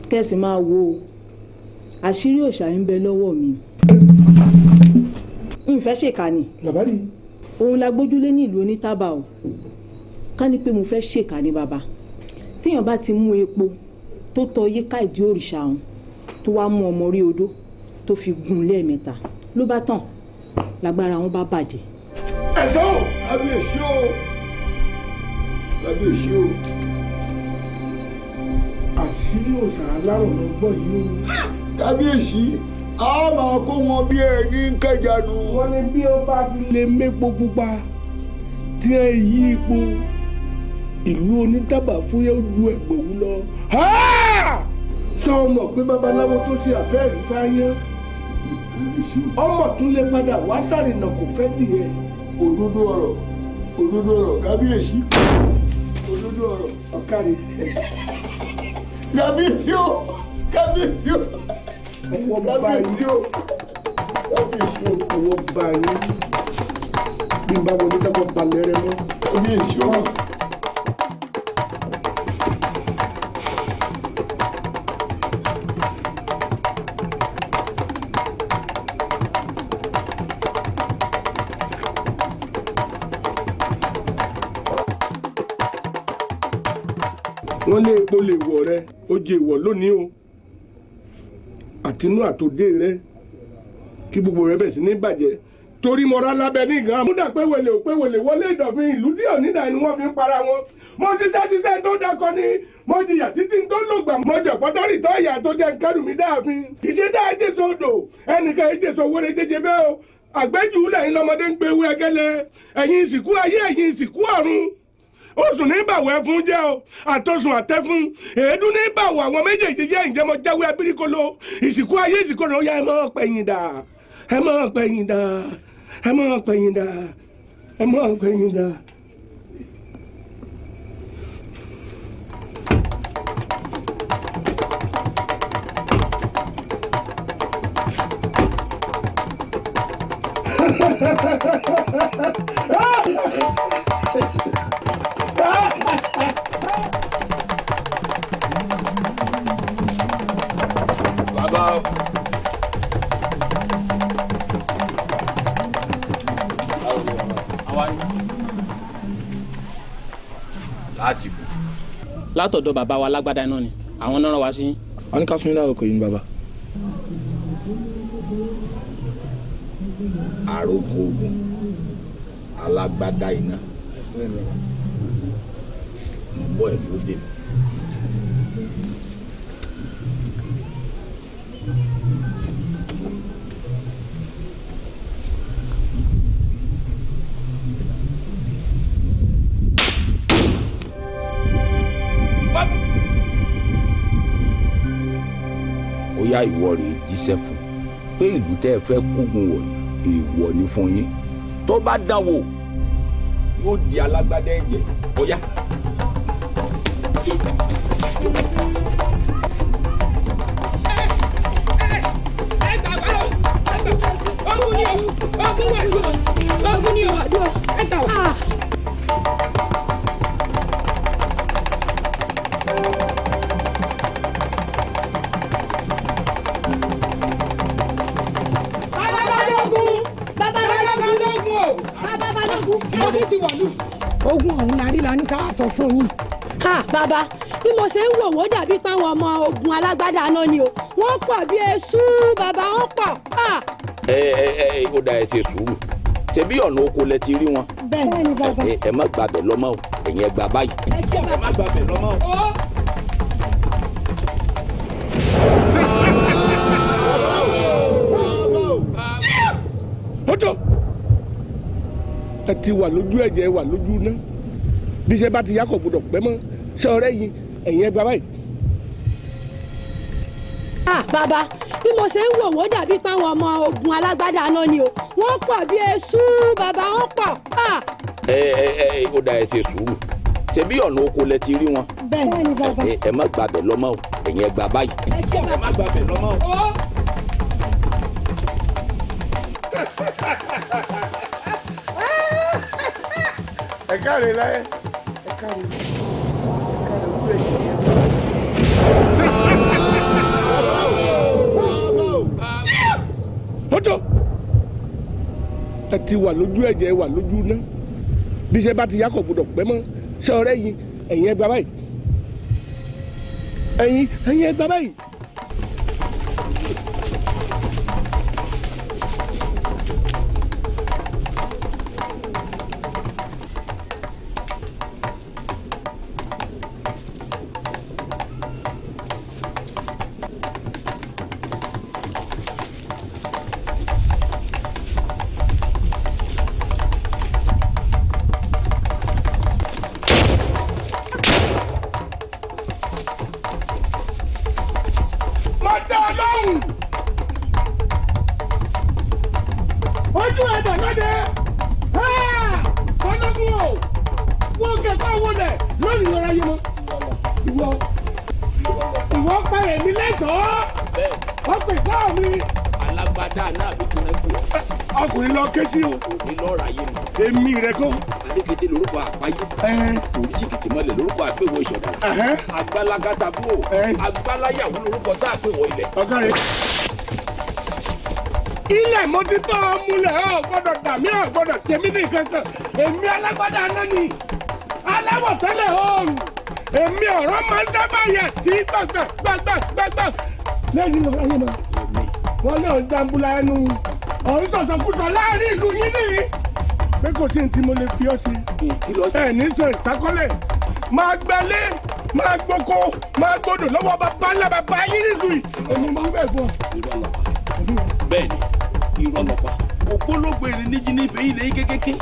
Kẹ́sì máa wo àṣírí òòṣà ń bẹ lọ́wọ́ mi. N fẹ́ ṣèkà ni. Làbárí. Òun la gbójúlé ní ìlú onítàbà o. Ká ní pé mo fẹ́ ṣèkà ni bàbá. Téèyàn bá ti mú epo tó tọ yíká ìdí òrìṣà òun tó wá mú ọmọ orí odó tó fi gún lẹ́ẹ̀mẹ́ta ló bá tàn lágbára wọn bá bàjẹ́. Ẹ̀sọ́ o. Kábíyèsí o. Kábíyèsí o. Àṣírí òòṣà alárọ̀ ló gbọ́ yìí o. Kábíyèsí, a máa kó wọn bí ẹni ń kẹjanu. Wọ́n ní bí ó bá fi lè mépo pupa tí ẹ yí ipò ìlú onítàbà fúyẹ́ ju ẹgbẹ̀wú lọ. Sọ mọ̀ pé babaláwo tó ṣe àfẹ́rí fáyán ọmọ tún lè padà wá sàrìnà kò fẹ́ nìyẹn. Òdodo ọ̀rọ̀, òdodo ọ̀rọ̀, kábíyèsí, òdodo ọ̀rọ̀. Ọ̀kàrí. Kábíyèsí o, kábíyèsí o. Ọwọ́ bá yín o, kábíyèsí o. Ọwọ́ bá yín. Bí n bá wọlé dábọ̀ balẹ̀ rẹ mọ́. Kábíyèsí o. Wọ́n lé epo lè wọ̀ rẹ, ó jẹ ìwọ̀ lónìí o. Àtinú àtòdé rẹ kí gbogbo rẹ bẹ̀ sí ní bàjẹ́. Torí mo rá lábẹ́ ní ìgbà. Múdà pé wèlé ò pé wèlé wọlé ìdọ̀fin ìlú díẹ̀ nídà ni wọ́n fi ń para wọn. Mo ṣiṣẹ́ ṣiṣẹ́ tó dákọ ni mo jìyà títí tó lògbà. Mo jẹ̀ pọ́tọ́rì tó ìyà tó jẹ́ nkẹ́rù mi dáàfin. Ìṣe dá ẹ̀jẹ̀sọ odò ẹnìkan ẹ̀jẹ̀sọ wọlé jẹjẹ bẹ́ẹ̀ o. Àgbẹ́jù lẹ́yìn lọ́mọdé ń pe ewé ẹgẹ́lẹ́. Ẹ̀yin ìsìnkú ayé ẹ̀yin ìsìnkú ọ̀run. Oṣù ní bàwọ̀ ẹfun jẹ́ o, àtọ̀sùn àtẹ̀fun, èédú ní bàwọ̀ àwọn méjèèjì jẹ́ ìjẹmọ jáwé abirikolo, ìsìnkú ayé ìsìnkú ọ̀run ó yá ẹ máa pẹ̀yìn dà, ẹ máa pẹ̀yìn dà, ẹ máa pẹ̀yìn dà, ẹ máa pẹ̀yìn dà. Bàbá o. Láti bò. Látọ̀dọ̀ bàbá wa lágbádá iná ni àwọn náà rán wa sí. Wọ́n ní ká fún yín láròkọ yìí ní bàbá. Àròkọ ogun alágbádá iná. Mo bọ́ ẹ̀ ló dé. Ọ̀yá ìwọ rèé jíṣẹ́ fún pé ìlú tẹ́ ẹ fẹ́ kógun wọ̀ èèwọ̀ ni fún yín. Tó bá dánwò yóò di alágbádá ẹ̀jẹ̀. Ọ̀yá. Ẹ gbà wá o, ogun ni o, ogun wà lù o, ogun ni o, ẹ gbà wá. Bàbá Balógun, bàbá Balógun o, bàbá Balógun, ogun ti wọ̀lú. Ogun ọ̀hún la rí la ní ká wá sọ fún yín. Ha bàbá, bí mo ṣe ń wò wọ́n dàbí páwọn ọmọ ogun alágbádá náà ni o, wọ́n pọ̀ bí eṣú bàbá, wọ́n pọ̀. Ẹ ẹ ẹ ó da, ẹ ṣe sùúrù. Ṣebí ọ̀nà oko lẹ ti rí wọn. Bẹ́ẹ̀ ni bàbá. Ẹ má gbàbẹ̀ lọ́mọ o, ẹ̀yin ẹ gbà báyìí. Ẹ ṣe bàbá. Ẹ má gbàbẹ̀ lọ́mọ o. Ó tó, ẹ ti wà lójú ẹ̀jẹ̀, wà lójú iná. Bí iṣẹ́ bá ti yá kò gbọdọ̀ pẹ́ mọ́. Ṣé ọ̀rẹ́ yìí, ẹ̀yin ẹ gbà báyìí. Ha bàbá, bí mo ṣe ń wò wọ́n dàbí páwọn ọmọ ogun alágbádá náà ni o, wọ́n pọ̀ bí eṣú bàbá, wọ́n pọ̀. Ẹ ẹ ẹ ó da, ẹ ṣe sùúrù. Ṣebí ọ̀nà oko lẹ ti rí wọn. Bẹ́ẹ̀ ni bàbá. Ẹ má gbàbẹ̀ lọ́mọ o, ẹ̀yin ẹ gbà báyìí. Ẹ ṣe bàbá. Ẹ má gbàbẹ̀ lọ́mọ o. Ẹ káre láyé, ẹ káre, ẹ káre ojú ẹ̀jẹ̀ yẹn. Ó tó, ẹ ti wà lójú ẹ̀jẹ̀, wà lójú iná. Bí iṣẹ́ bá ti yá kò gbọdọ̀ pẹ́ mọ́. Ṣé ọ̀rẹ́ yìí, ẹ̀yin ẹ gbà báyìí. Ẹ̀yin ẹ gbà báyìí. Mo dá ọ lóhùn. Ojú ẹ̀dọ̀ lóde. Balógun o, wọ́n kẹ́kọ̀ọ́ wọlé lónìí lọ́ra yé mọ́. Ìwọ parẹ̀ mi lẹ́tọ̀ọ́. Wọ́n pè fọ́ mi. Alágbádá náà bí kúnlẹ̀ kú. Ọkùnrin lọ ké sí o. Òní lọ́ọ̀rọ̀ ayé mi. Èmi rẹ kọ́. Adékété lórúkọ àpáyé. Oríṣìkìtì mọ́lẹ̀ lórúkọ àpéwọ̀ ìṣọ̀dá. Agbálágátàbúrò. Agbáláyàwó lórúkọ tá àpéwọ̀ ilẹ̀. Ọ̀gá rẹ̀. Ilẹ̀ mo ti tọ́ ọ múlẹ̀, ọ gbọ́dọ̀ dà mí, ọ gbọ́dọ̀ tèmi ní kankan. Èmi alágbádá náà ni aláwọ̀ tẹ́lẹ̀ oòrùn. Èmi ọ̀rọ̀ máa ń dábàá yà sí gbàgbà gbàgbà gbàgbà. Lẹ́yìn lọ́wọ́ ayé ma, wọ́n lé ọ̀n jambula ẹnu. Ọ̀n sọ̀sọ̀kúsọ láàrin ìlú yín nìyí. Pé kò sí ní tí mo lè fi ọ́ sí. Ẹ ní sọ ìsákọ́lẹ̀. Máa gbalé, máa gboko, máa gbodò lọ́wọ́ bàbá ńlá bàbá yín nílùú yìí. Èmi mo ń bẹ̀ fún ọ. Irọ́ lọ pa. Bẹ́ẹ̀ni, irọ́ lọ pa. Ògbólógbò èrè níjí ní ìfẹ́ ilé kékeré.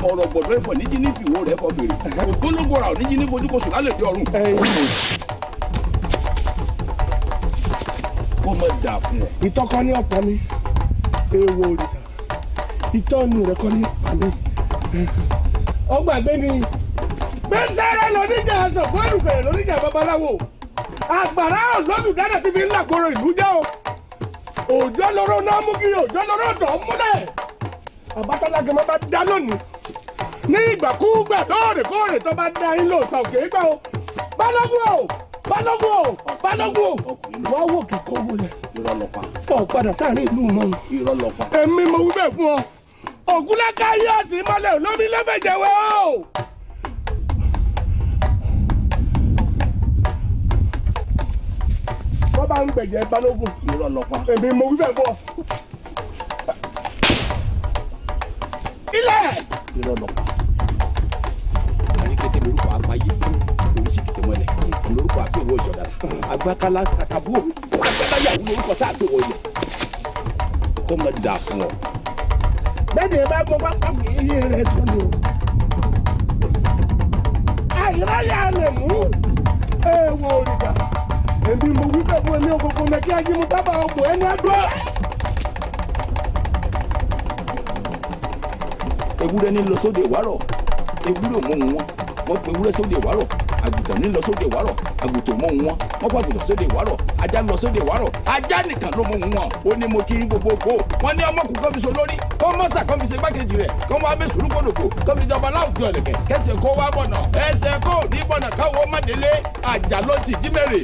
Ọ̀rọ̀ gbọ̀dọ̀ ẹ̀fọ̀ níjí ní ìfìwò rẹ̀ fọ́ fèrè. Ògbólógbò rà níjí ní fojúkosùn lálẹ́ dé ọ̀run. Kó má dà fún ọ. Ìtọ́kọ́ ní ọ̀pọ̀ mi, èèwọ̀ òrìṣà. Ìtọ́nu rẹ̀ kọ́ ní ọ̀pọ̀ mi. Ọgbàgbé ni. Gbẹ́sẹ̀rẹ̀ lóníjà sọ̀gbọ́n ẹ̀rùbẹ̀rẹ̀ lóníjà babaláwo. Àgbàrá olólùdáná ti fi ń làgbòrò ìlú jẹ́ o. Òjò lóró náà mú kiri, òjò lóró dọ̀ ọ́ múlẹ̀. Àbátálágẹ máa bá dá lónìí. Ní ìgbàkúgbà lóòrèkóòrè tó bá dá yín lóòótọ́ òkè gbà o. Balógun o! Balógun o! Balógun o! Wọ́n wò kíkọ́ wọlé. Irọ́ lọ pa. Ọ̀ padà sáàrin ìlú mọ́. Irọ́ lọ pa. Èmi mo wí bẹ́ẹ̀ fún ọ. Ògúnláka yóò sì mọ́lẹ̀ olómi lẹ́fẹ̀jẹ̀wẹ̀ o. Wọ́n bá ń gbẹ̀jẹ̀ Balógun. Irọ́ lọ pa. Èmi mo wí bẹ́ẹ̀ fún ọ. Ilẹ̀! Irọ́ lọ pa. Àríkété lórúkọ àpáyé. Oríṣìkìtì mọ́lẹ̀ lórúkọ àpéwọ̀ ìṣọ̀dá. Agbákálá kàkàbúrò. Agbáláyàwó lórúkọ tá àpéwọ̀ ilẹ̀. Kó má dà fún ọ. Bẹ́ẹ̀ni ẹ bá gbọ́ pápá iye rẹ̀ tó ni o. Àìráyà lè mú èèwọ̀ òrìṣà. Èmi mo wí bẹ́ẹ̀ fún ẹni òkòkò mẹ́kí ajímú tábà ọkọ̀ ẹni àdúrà. Ewúrẹ́ ní lọ sóde ìwárọ̀, ewúrẹ́ ò mọ ohùn wọn, wọ́n pe ewúrẹ́ sóde ìwárọ̀. Àgùntàn ní lọ sóde ìwárọ̀, àgùntàn ò mọ ohùn wọn, wọ́n pa àgùntàn sóde ìwárọ̀. Ajá ń lọ sóde ìwárọ̀, ajá nìkan ló mọ ohùn wọn. Ó ní mo kí gbogbo kó wọ́n ní ọmọkùnrin kan fi so lórí, kó mọ́sà kan fi ṣe gbákejì rẹ̀, kó wọ́n abẹ́ sùúrù kòlòkò, kó fi jọba láwùjọ ẹ̀lẹ̀kẹ̀, kẹsẹ̀ kó wá bọ̀nà, ẹsẹ̀ kó ní bọ̀nà káwọ́ má délé, àjà ló ti jí mẹ́rẹ̀.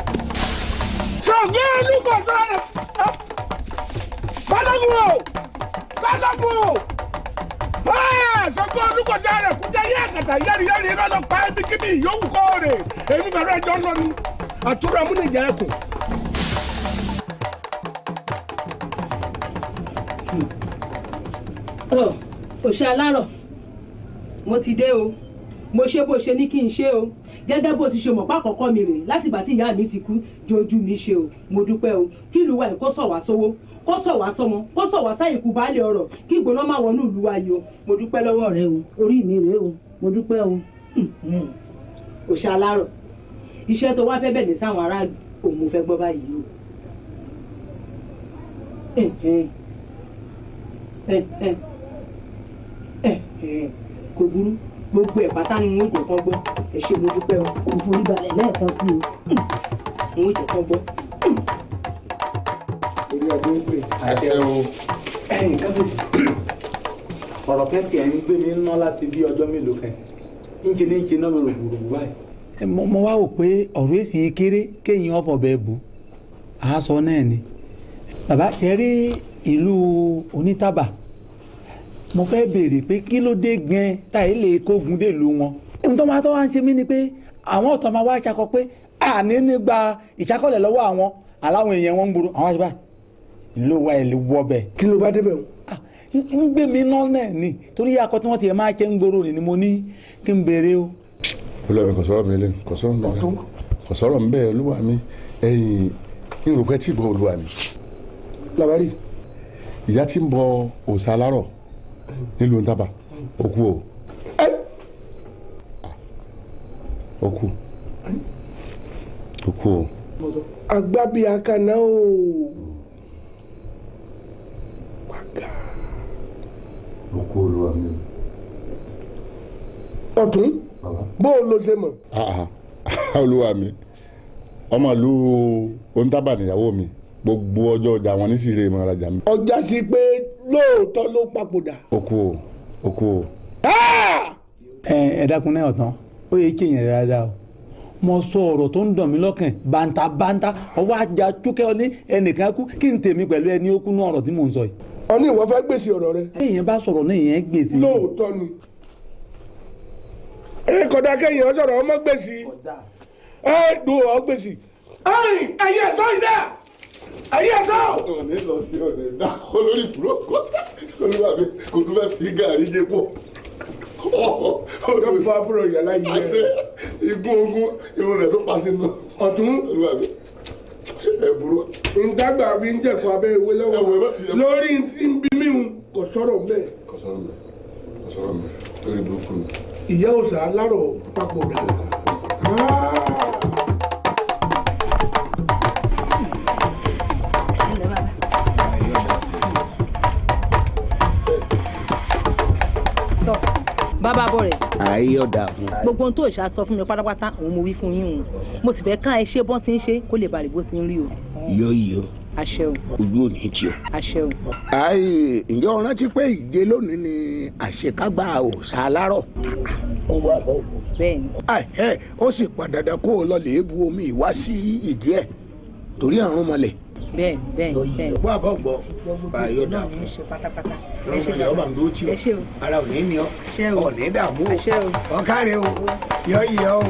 Ṣàngó olùkọ́ sọ̀rọ̀ Balógun o, Balógun o, Ṣàngó olùkọ́ sọ̀rọ̀ kújẹ́ yé àkàtà yẹ́rì yẹ́rì iná lọ pa ẹbí kíbi ìyówù kọ́ rè èmi pẹ̀lú ẹjọ́ ń lọ ni àtúrò amúnìjà ẹkùn. Òṣè alárọ̀, mo ti dé o, mo ṣe bó ṣe ní kí n ṣe o, gẹ́gẹ́ bó ti ṣe mọ̀ pákọ̀kọ́ mi rè látìgbà tí ìyá mi ti kú jojú mi ṣe o, mo dúpẹ́ o. Kí ìlú wa yìí kó sọ̀ wá sówó, kó sọ̀ wá sọ́mọ, kó sọ̀ wá sáyìnkú baálé ọrọ̀, kí ìgbóná má wọnú ìlú wa yìí o, mo dúpẹ́ lọ́wọ́ rẹ o, orí mi rèé o, mo dúpẹ́ o. Òṣè alárọ̀, iṣẹ́ tó wá fẹ́ bẹ̀ mí sáwọn aráàlú òun mo fẹ́ gbọ́ báyìí o. Kò burú, gbogbo ẹ̀ pátá ni wọ́n jẹ́ kán gbọ́. Ẹ ṣé, mo dúpẹ́ o. Mo forí balẹ̀ lẹ́ẹ̀kan sí o, wọ́n jẹ́ kán gbọ́. Orí ọdún pè. Àṣẹ o. Ẹ̀yin kábíyèsí, ọ̀rọ̀ kan tiẹ̀ ń gbé mi ná láti bí ọjọ́ mélòó kan, ń ṣe ní ń ṣe náà mi rògbòrògbò báyìí. Mo wá wò pé ọ̀rọ̀ èsì kéré kéèyàn ọ̀fọ̀ bẹ́ẹ̀ bù àásọ náà ni. Bàbá ṣe rí ìlú onítàbà, mo fẹ́ béèrè pé kí ló dé gan táyé lè kógun dé ìlú wọn. Ohun tó máa tó wá ń ṣe mí ni pé àwọn ọ̀tọ̀ máa wá ṣakọ pé àní nígbà ìṣàkọlẹ̀ lọ́wọ́ àwọn aláwọn èèyàn wọn ń gbòòrò àwọn àṣìbá ìlú wa ìlú wọbẹ̀. Kí ló bá débẹ̀ o? Ń gbé mi náà náà ni torí akọ tí wọ́n ti máa ṣe ń gbòòrò ni mo ní kí n béèrè o. Olúwa mi, kò sọ̀rọ̀ mi lẹ́nu, kò sọ̀rọ̀ mi lẹ́nu, kò sọ̀rọ̀ mi bẹ́ẹ̀. Olúwa mi, ẹ̀yìn ìrùpẹ́ tí ì bọ̀ olúwa mi. Làbárí. Ìyá tí ń bọ òòṣà alárọ̀ nílùú Ntàbà, ó kú o. Ó kú, ó kú o. Agbábíàkànná o. Wàgà. Ó kú olúwa mi. Ọ̀tún, bó o lo ṣe mọ̀? Olúwa mi, ọmọ ìlú Ntàbà nìyàwó mi, gbogbo ọjọ́ ọjà wọn ní sírè mọ́ arajà mi. Ọjà sí pé lóòótọ́ ló papòdà. Ó kú o, ó kú o. Ẹ dákun náà ọ̀tán, ó yẹ kí èèyàn dáadáa o. Mo sọ ọ̀rọ̀ tó ń dàn mí lọ́kàn bàǹtàbàǹtà, ọwọ́ ajá túkẹ́ ọ ní ẹnìkan kú, kí n tèmi pẹ̀lú ẹni ó kú ní ọ̀rọ̀ tí mò ń sọ yìí. Ọ ní ìwọ fẹ́ gbèsè ọ̀rọ̀ rẹ. Èèyàn bá sọ̀rọ̀ náà èèyàn gbèsè. Lóòótọ́ ni. Ẹ kódà kéèyàn sọ̀rọ̀ ọmọ gbèsè. Ẹ dùn ọ gbèsè. Ẹ̀yin ẹ̀sọ́ yìí dà. Ẹ̀yin ẹ̀sọ́. Ọ̀nà lọ sí ọ̀nà ìdá olórí burúkú olúwa mi kò tún fẹ́ fi gàrí jẹ pọ̀. Ọ̀dọ́ fún afúrò yàrá yìí. Àṣẹ igun ogun irun rẹ̀ tó pa sínú. Ọ̀tún. Olúwa mi ẹ burú. Ntàgbà fi ń jẹ̀kọ́ abẹ́ ìwé lọ́wọ́ lórí nbí míhun kò sọ̀rọ̀ mbẹ́. Kò sọ̀rọ̀ mbẹ́, kò sọ̀rọ̀ mbẹ́ lórí burúkú mi. Ìyá òòṣà alárọ̀ papòdà. Bàbá bọ̀ rẹ̀. Ayé ọ̀dà fún. Gbogbo ohun tó ìṣá sọ fún mi pátápátá òun mo wí fún yín o, mo sì fẹ́ ká ẹ ṣe bọ́n ti ń ṣe kó lè balẹ̀ bó ti ń rí o. Yóò yí o. Àṣẹ o. Ojú ò ní tì o. Àṣẹ o. Ayi, ǹjẹ́ o rántí pé ìje lónìí ni àṣekágbá òòṣà alárọ̀? Ó wà bọ̀. Bẹ́ẹ̀ni. Ẹ ó sì pọn dandan kó o lọ lè bu omi ìwá sí ìdí ẹ̀ torí àrùn mọ́lẹ̀. Bẹ́ẹ̀ni bẹ́ẹ̀ni bẹ́ẹ̀ni. Gbọ́ àbọ̀ gbọ́ báyọ̀ dà fún lọ́rùn ọba ń dúró tí o ara ò ní ní ọ ò ní dààmú o ọ̀kárẹ̀ o yọ yọ o.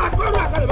Akọ́rọ̀ àkàlẹ̀.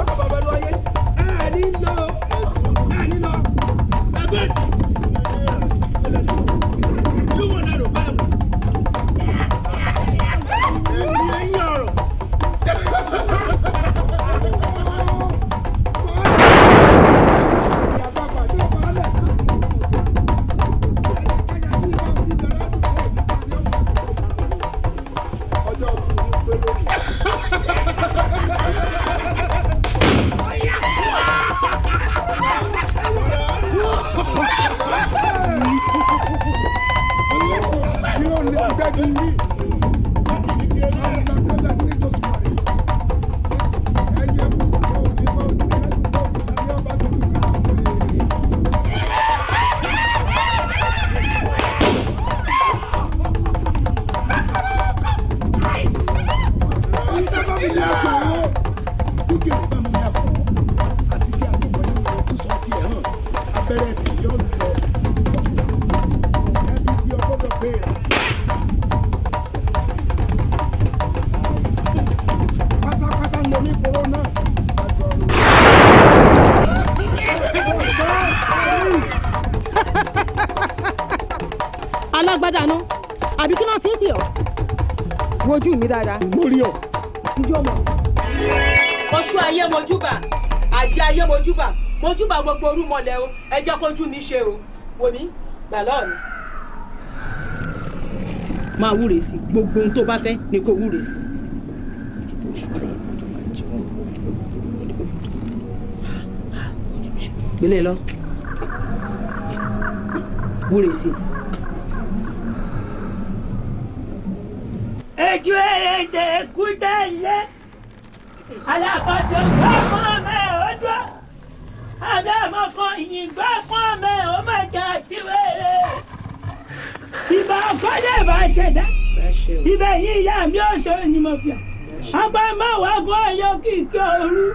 Alágbádá náà àbí kí náà ti ń pè ọ́? Wojú mi dáadáa. Mo rí ọ. Ìjọ mọ̀. Oṣù ayé mojúbà, àjẹ́ ayé mojúbà, mojúbà gbogbo orúmọlẹ̀ o, ẹ jẹ́ kójú mi ṣe o, wò mí, gbà lọ́ọ̀ mi. Máa wúre sí gbogbo ohun tó bá fẹ́ ni kó wúre sí. Gbélé lọ, wúre sí. Ejú ẹ̀rẹ̀jẹ̀ èkúté ilé alákọ̀tún gbọ́ fún ọmọ ẹ̀ ó dúró abẹ́ ọmọkan ìyìngbá fún ọmọ ẹ̀ ó má jà tiwèrè. Ìbà ọkọ́dé ìbà ṣẹ̀dá ibẹ̀ yìí ìyá mi ò ṣe ni mo fi hàn. Agbá máa gún ọyọ kíkẹ́ òru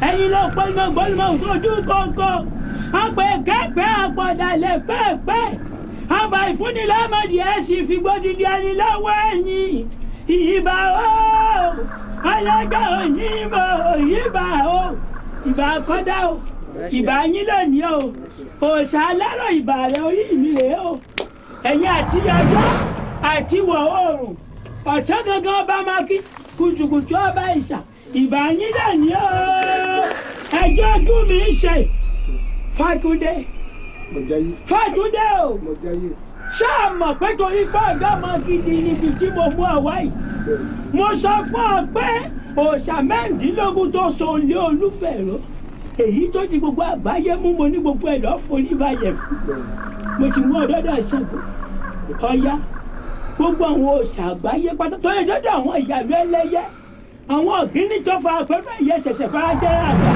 ẹ̀yin ló pẹ́ ní gbọ́lùmọ̀ ojú kọ̀ọ̀kan àpè kẹ́pẹ́ àpọ̀dàlẹ̀ pẹ́ẹ́pẹ́ àfà ìfúnnilọ́mọdé ẹ̀ sì fi gbódìdí ẹni lọ́wọ́ ẹ̀yìn. Ìbà o alága òyìnbó ìbà o ìbà kọ́dá o ìbà yín lónìí o òòṣà alárò ìbà rẹ orí mi rèé o ẹ̀yin àti ọjọ́ àti ìwọ̀ oòrùn ọ̀sán gangan ọba mákì kùtùkùtù ọba ìṣà ìbà yín lónìí o ẹjọ́ ojú mi ń ṣe. Fátúndé Fátúndé o ṣáà mọ̀ pé torí pé ọ̀gá ọmọ gidi níbi tí mo mú ọ wá yìí mo sọ fún ọ pé òòṣà mẹ́rìndínlógún tó so ilé Olúfẹ̀rọ èyí tó ti gbogbo àgbáyé mú mo ní gbogbo ẹ̀ lọ́ọ́ forí balẹ̀ fún mo ti mú ọdọ́dọ̀ Ṣàngó Ọya gbogbo àwọn òòṣà àgbáyé pátá tó yẹ dọ́dọ̀ àwọn ìyàlú ẹlẹ́yẹ àwọn ọ̀gíní tó fara pẹ̀lú ẹ̀yẹ ṣẹ̀ṣẹ̀ fara jẹ́ àgbà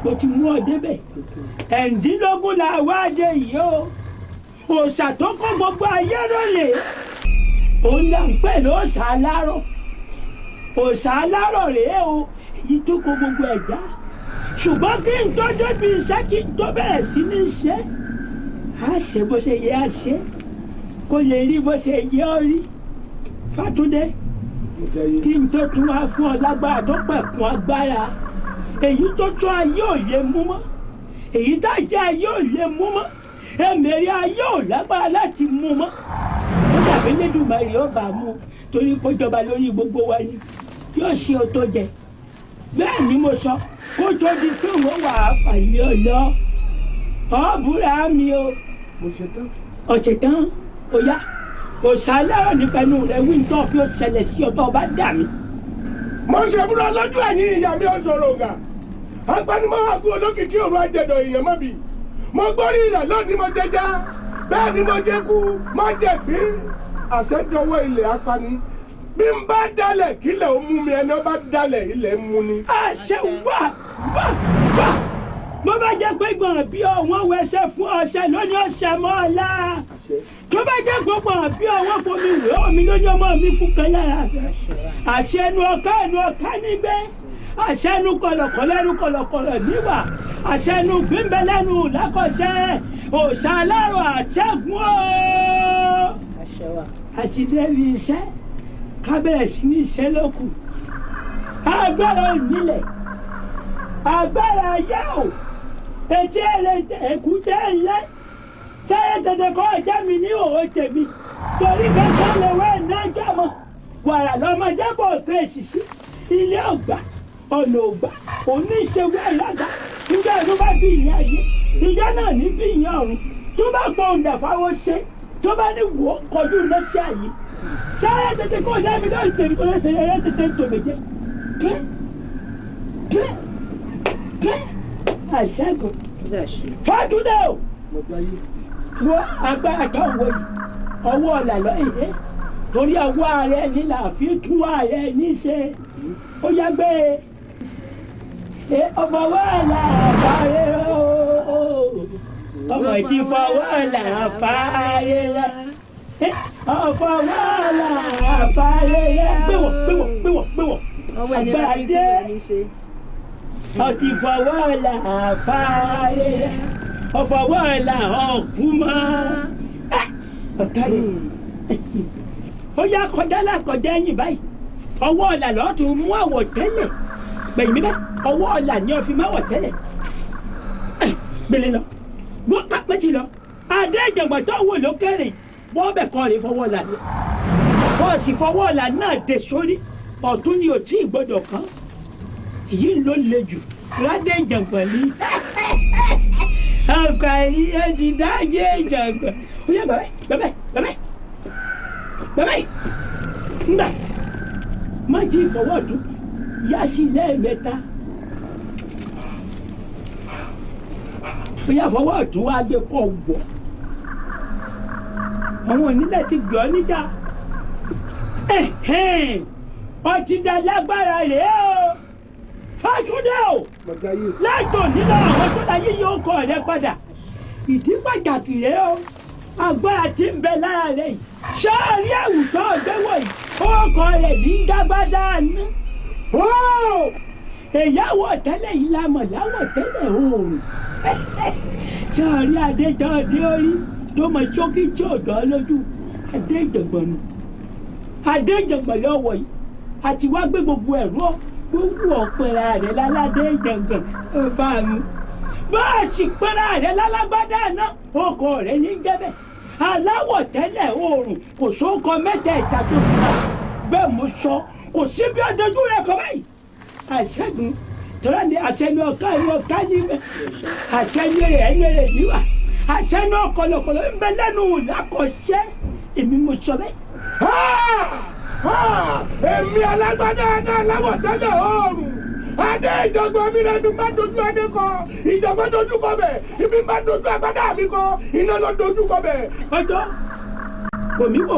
mo ti mú ọ débẹ̀ ẹ̀ǹdínlógún la wá dé yìí o òòṣà tó kó gbogbo ayé rọlẹ̀ òun là ń pè lóòṣà alárọ̀ òòṣà alárọ̀ rèé o èyí tó kó gbogbo ẹ̀dá ṣùgbọ́n kí n tó débi iṣẹ́ kí n tó bẹ̀rẹ̀ sí ní ṣe á ṣe bó ṣe yẹ á ṣe kó lè rí bó ṣe yẹ ọ rí. Fátúndé kí n tó tún wá fún ọ lágbára tó pẹ̀kun agbára èyí tó tún ayé ò lè mú mọ́ èyí tá jẹ́ ayé ò lè mú mọ́ èmèrè ayé ò lágbára láti mú mọ́ ó dàbí Elédùmarè ó bá mú torí kó jọba lórí gbogbo wa ni yóò ṣe o tó jẹ bẹ́ẹ̀ ni mo sọ kó tó di pé wọ́n wà á fàyè ọ̀lọ́ ọ̀ búra mi o ọ̀sẹ̀ tán ó yá òṣàlárọ̀ nífẹ̀ẹ́nu rẹ̀ wí ní tó fi ó ṣẹlẹ̀ sí ọtọ́ ọba dà mí. Mo ṣe búra lójú ẹ̀yìn ìyá mi ọ̀sọ̀rọ̀ ọ̀gá agbanimọ̀ àgọ́ olókìkí òru ajẹ̀dọ̀ èèyàn mọ́bi mo gbórí ilẹ̀ lónìí mo jẹjá bẹ́ẹ̀ ni mo jẹ kú mo jẹ gbé àṣẹjọwọ́ ilẹ̀ apani bí n bá dalẹ̀ kílẹ̀ ó mú mi ẹni ó bá dalẹ̀ ilẹ̀ mú ni. Àṣẹ wà wà wà bó bá jẹ́ pé gbọ̀n bí ọ̀wọ́n wẹṣẹ́ fún ọṣẹ lóní ọṣẹ mọ́ ọ̀la tó bá jẹ́ pé gbọ̀n bí ọ̀wọ́n fomi wé omi lóní ọmọ mi fún kan lára àṣẹ ẹnu ọ̀ká nígbẹ́ àṣẹ ẹnu kọ̀lọ̀kọ̀lọ̀ ẹnu kọ̀lọ̀kọ̀lọ̀ níwà àṣẹ ẹnu gbígbẹ́ lẹ́nu lákọ̀ṣẹ́ òòṣà alárò àṣẹ́gun ooo àti débi iṣẹ́ kábẹ̀rẹ̀ sí ní iṣẹ́ lókun agbára onílẹ̀ agbára ayé o etí ẹ̀rẹ̀ èkúté ńlẹ̀ sáré tètè kọ́ ọjà mi ní òwò tèmi torí kankan lè wá ìnájà mọ́ wàrà lọ́mọdé bò tó èsìsì ilé ọgbà ọ̀nà ọgbà oníṣègùn àìlága nígbà tó bá bí ìyá ayé ìjọ náà ní bí ìyá ọ̀run tó bá pọ̀ òǹdà fáwọn ṣe tó bá ní wò ó kọjú lọ́sẹ̀ àyè sáré tètè kọ́ ọjà mi lóyún tèmi tó lẹ́sẹ̀ rẹ̀ tètè tòmí jẹ́ pẹ́ pẹ́ pẹ́ àṣẹ́gun Fátúndé o wọ́n agbára tó ń wọ yìí ọwọ́ ọ̀là lọ́yẹ̀ torí ọwọ́ ààrẹ ní là fi tún ààrẹ ní ṣe ó yá gbé e ọmọ wàhálà àfààrẹ o ọmọ ìdí fọwọ́ là àfààrẹ rẹ ọfọ wàhálà àfààrẹ rẹ gbéwọ̀ gbéwọ̀ gbéwọ̀ gbéwọ̀ agbára dé ọtí fọwọ́ là àfààrẹ rẹ ọfọwọ́ là ọ̀kú mọ́ ọ̀kadì ó yá kọjá lákọjá ẹ̀yìn báyìí ọwọ́ ọ̀là lọ́ọ́ tún mú àwọ̀ tẹ́lẹ̀ gbẹ̀yìn mi bẹ́ẹ̀ ọwọ́ ọ̀là ni ọ̀fi máwọ̀ tẹ́lẹ̀ gbélé lọ gbọ́ pápẹ́tì lọ adé ìjàngbọ̀n tó wò lókèrè Bọ́ọ̀bẹ̀ kan rè fọwọ́ là ní. Bọ́ọ̀sì fọwọ́ là náà dé sórí. Ọ̀tún ni ò tí ì gbọ́dọ̀ kàn. Èyí ló le jù. Ládé ìjàngbọ̀n ni. Ọkọ̀ yìí ó ti dájé ìjàngbọ̀n. Ó yá bàbá bàbá bàbá bàbá ńgbà má jí ìfọwọ́ ọ̀tún yá sí lẹ́ẹ̀mẹ́ta. Ó yá fọwọ́ ọ̀tún wá gbé kọ́ wọ̀. Àwọn onílẹ̀ ti gbọ́ níjà. Ọtí dá lágbára rèé o. Fátúndé o. Látò nílò àwọn tó láyé yóò kọ rẹ padà. Ìdí pàtàkì rèé o. Agbára tí ń bẹ lára rẹ yìí. Sọ́ọ̀rí àwùjọ ọ̀gbẹ́wọ̀ yìí. Ó kọ rẹ̀ ní dágbádá ná. Èyáwó tẹ́lẹ̀ yìí la mọ̀ láwọ̀ tẹ́lẹ̀ oòrùn. Sọ́ọ̀rí adéjọ́ dé orí tó mọ ṣókí tí ò dán lójú. Adé ìjọ̀gbọ̀n nù. Adé ìjọ̀gbọ̀n lọ́wọ́ yìí. Àti wá gbé gbogbo ẹ̀rọ gbogbo ọ̀pẹ̀rẹ̀ rẹ̀ láládé ìjọ̀gbọ̀n bá mi. Bá a sì pẹ̀rẹ̀ rẹ̀ lálágbádá náà, ọkọ rẹ̀ ní jẹ́bẹ̀. Aláwọ̀ tẹ́lẹ̀ oòrùn kò sóko mẹ́tẹ̀ẹ̀ta tó ta. Bẹ́ẹ̀ mo sọ, kò sí bí ọdọọdún rẹ̀ kọ báyìí. Àṣẹ́gun tọ́lá ni àṣẹnu ọ̀ká ni ọ̀ká ní bẹ́ẹ̀. Àṣẹnu rẹ̀ ẹ̀yẹ rẹ̀ níwà. Àṣẹnu ọ̀kọ̀lọ̀kọ̀lọ̀ ń bẹ lẹ́nu làkọ̀ṣẹ́. Èmi mo sọ bẹ́ẹ̀. Èmi alágbádá náà láwọ̀ tẹ́lẹ̀ oòrùn. Adé ìjọgbọ́n mi rẹ̀ mi bá dojú adé kọ, ìjọgbọ́n dojú kọ bẹ̀, ibi bá dojú agbádá mi kọ, iná lọ dojú kọ bẹ̀. Ọjọ́ kò mí wò,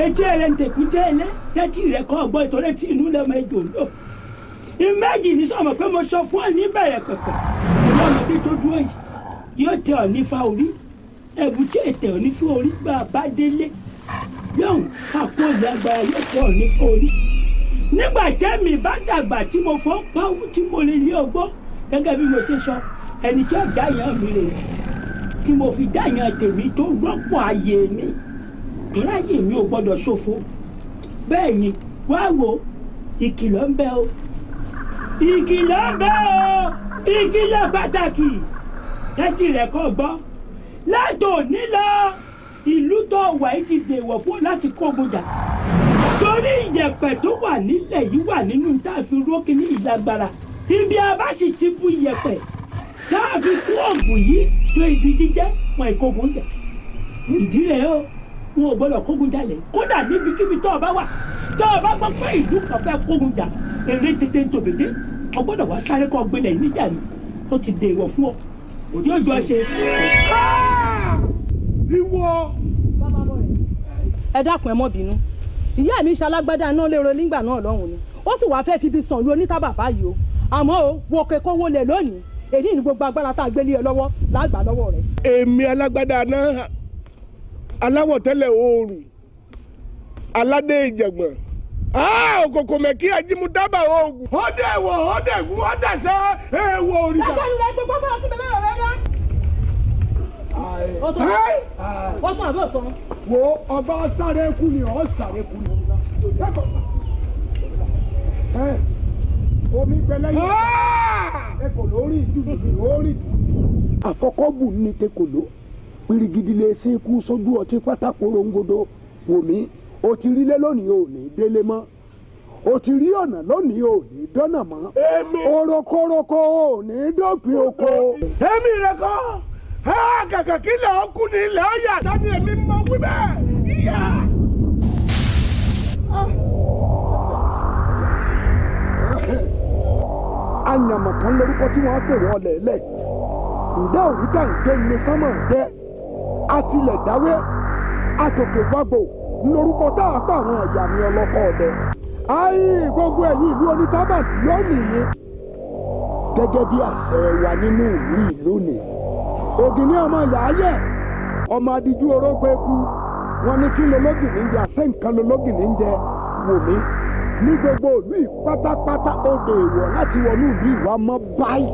etí rẹ̀ ń tẹ̀kú jẹ́ ẹlẹ́, tẹ́tí rẹ̀ kọ́ ọgbọ́n ìtọ́lẹ̀ tí inú lẹ́mọ ejò lò. Ìméjì ní sọ̀mọ̀ pé mo sọ fún ọ ní bẹ̀rẹ̀ pẹ̀pẹ̀, ìwọ ọmọdé tó dúró yìí yóò tẹ ọ nífa orí, ẹ̀bùn tí ètè ọ ní fún orí bá a bá délé. Yóò àpò ìyàgbára yóò tẹ ọ ní fún orí. Nígbà tẹ́mi bá dàgbà tí mo fọ́ pawú tí mo lè lé ọgbọ́n gẹ́gẹ́ bí mo ṣe sọ, ẹni tí ó dáyàn mi rè tí mo fi dáyàn tèmi tó rọ́pò ayé mi, torí ayé mi ò gbọ́dọ̀ ṣòfò. Bẹ́ẹ̀ ni wá wo ìkìlọ̀ ń bẹ o, ìkìlọ̀ ń bẹ o, ìkìlọ̀ pàtàkì tẹ́tí rẹ̀ kọ́ gbọ́. Látòní lọ ìlú tó wà yìí ti dèwọ̀ fún láti kógun jà. Torí ìyẹ̀pẹ̀ tó wà nílẹ̀ yìí wà nínú tá a fi rókè ní ìlágbára. Ibi a bá sì ti bu ìyẹ̀pẹ̀ tá a fi kú ògùn yìí tó ibi jíjẹ́ wọn ìkógun jà. Ìdí rẹ̀ o, wọn ò gbọ́dọ̀ kógun jalè. Kódà níbikíbi tó o bá wà, tó o bá gbọ́ pé ìlú kan fẹ́ kógun jà, èrè tètè tòbèdé, o gbọ́dọ̀ wá sáré kọ́ gbélé níjà ni. Ó ti dèwọ̀ fún ọ. Yóò jọ ṣe. Ìwọ. Ẹ dákun ẹ mọ́ bínú. Ìyá mi ṣalágbádá náà lérò nígbà náà lọ́hùn ni. Ó sì wáá fẹ́ fi ibi sàn lu onítàbà báyìí o. Àmọ́ o, wo òkè kó wọlé lónìí. Èyí ni gbogbo agbára tá a gbélé ẹ lọ́wọ́ lágbà lọ́wọ́ rẹ̀. Èmi alágbádá náà aláwọ̀ tẹ́lẹ̀ oòrùn aládé ìjẹ̀gbọ̀n. Òkòkò mẹ́kí ajímúdábà oògùn. Ó dẹ̀ wọ̀, ó dẹ̀ gún, ó dẹ̀ sẹ́, èèwọ̀ òrìṣà. Lágbàdo rẹ̀ gbogbo bá ọtí bẹ̀rẹ̀ rẹ̀ rẹ̀. Ó tún àbọ̀ tán. Wo ọba sáré kú ni ọ sáré kú ni. Omi pẹlẹ yìí ẹ kò lórí dùdù lórí dùdù. Àfọkọ́bù ní tekòló pirigidi lè ṣe ikú sójú ọtí pátákó rongodo. Wò mí, o ti rí lé lónìí o ní délé mọ́, o ti rí ọ̀nà lónìí o ní dọ́nà mọ́, orokoroko o ní dópin oko. Èmi rẹ kọ́ kàkà kí ilẹ̀ ọkùn ní ilẹ̀ ọ̀yà tani èmi mọ wí bẹ́ẹ̀ yíyá. Àyànmọ̀ kan lórúkọ tí wọ́n á pè wọ́n lẹ̀lẹ̀. Ǹdẹ́ òrítà ń gé ní sánmọ̀ jẹ́ àtìlẹ̀ dáwé àtòkè wàgbò lórúkọ tá a pa àwọn ọ̀yà mi ọlọ́kọ̀ ọ̀dẹ. Ayé gbogbo ẹ̀yin ìlú onítàbà lónìí gẹ́gẹ́ bí àṣẹ wa nínú ìlú yìí lónìí. Ògìní ọmọ yàáyẹ̀ ọmọ adìjú orógbó eku wọn ní kí lológìní ń jẹ àṣẹ nǹkan lológìní ń jẹ. Wò mí ní gbogbo ìlú yìí pátápátá ó dèèwọ̀ láti wọnú ìlú ìwà mọ́ báyìí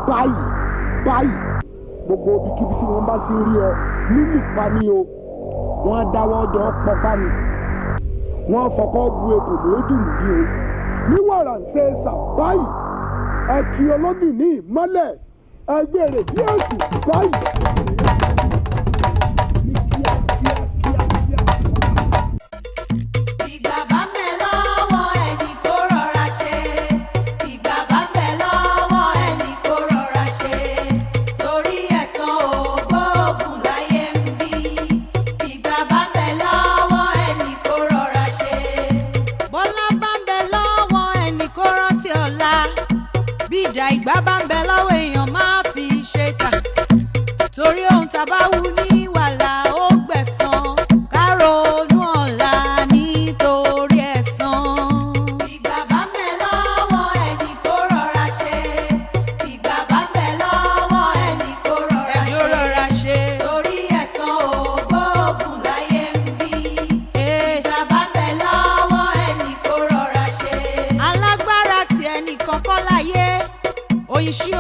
báyìí báyìí. Gbogbo ibikíbi tí wọ́n bá ti rí ọ lílù pa ni o, wọ́n dáwọ́ jọ pọpá ni, wọ́n fọkọ́ bu ekò lójú nìyí o. Ní wàrà ń ṣe sà báyìí ẹ kí ológìní mọ́lẹ̀ ẹgbẹ́ rẹ̀ bí èsù báyìí. Ní kíá.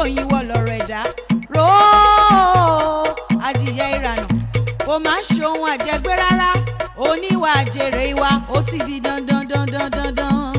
òyìn wọ lọ̀rọ̀ ẹ̀dá róò adìyẹ ìrànà kò má ṣohun àjẹgbé rárá oníwà àjèrè ìwà ó ti di dandan dandan dandan.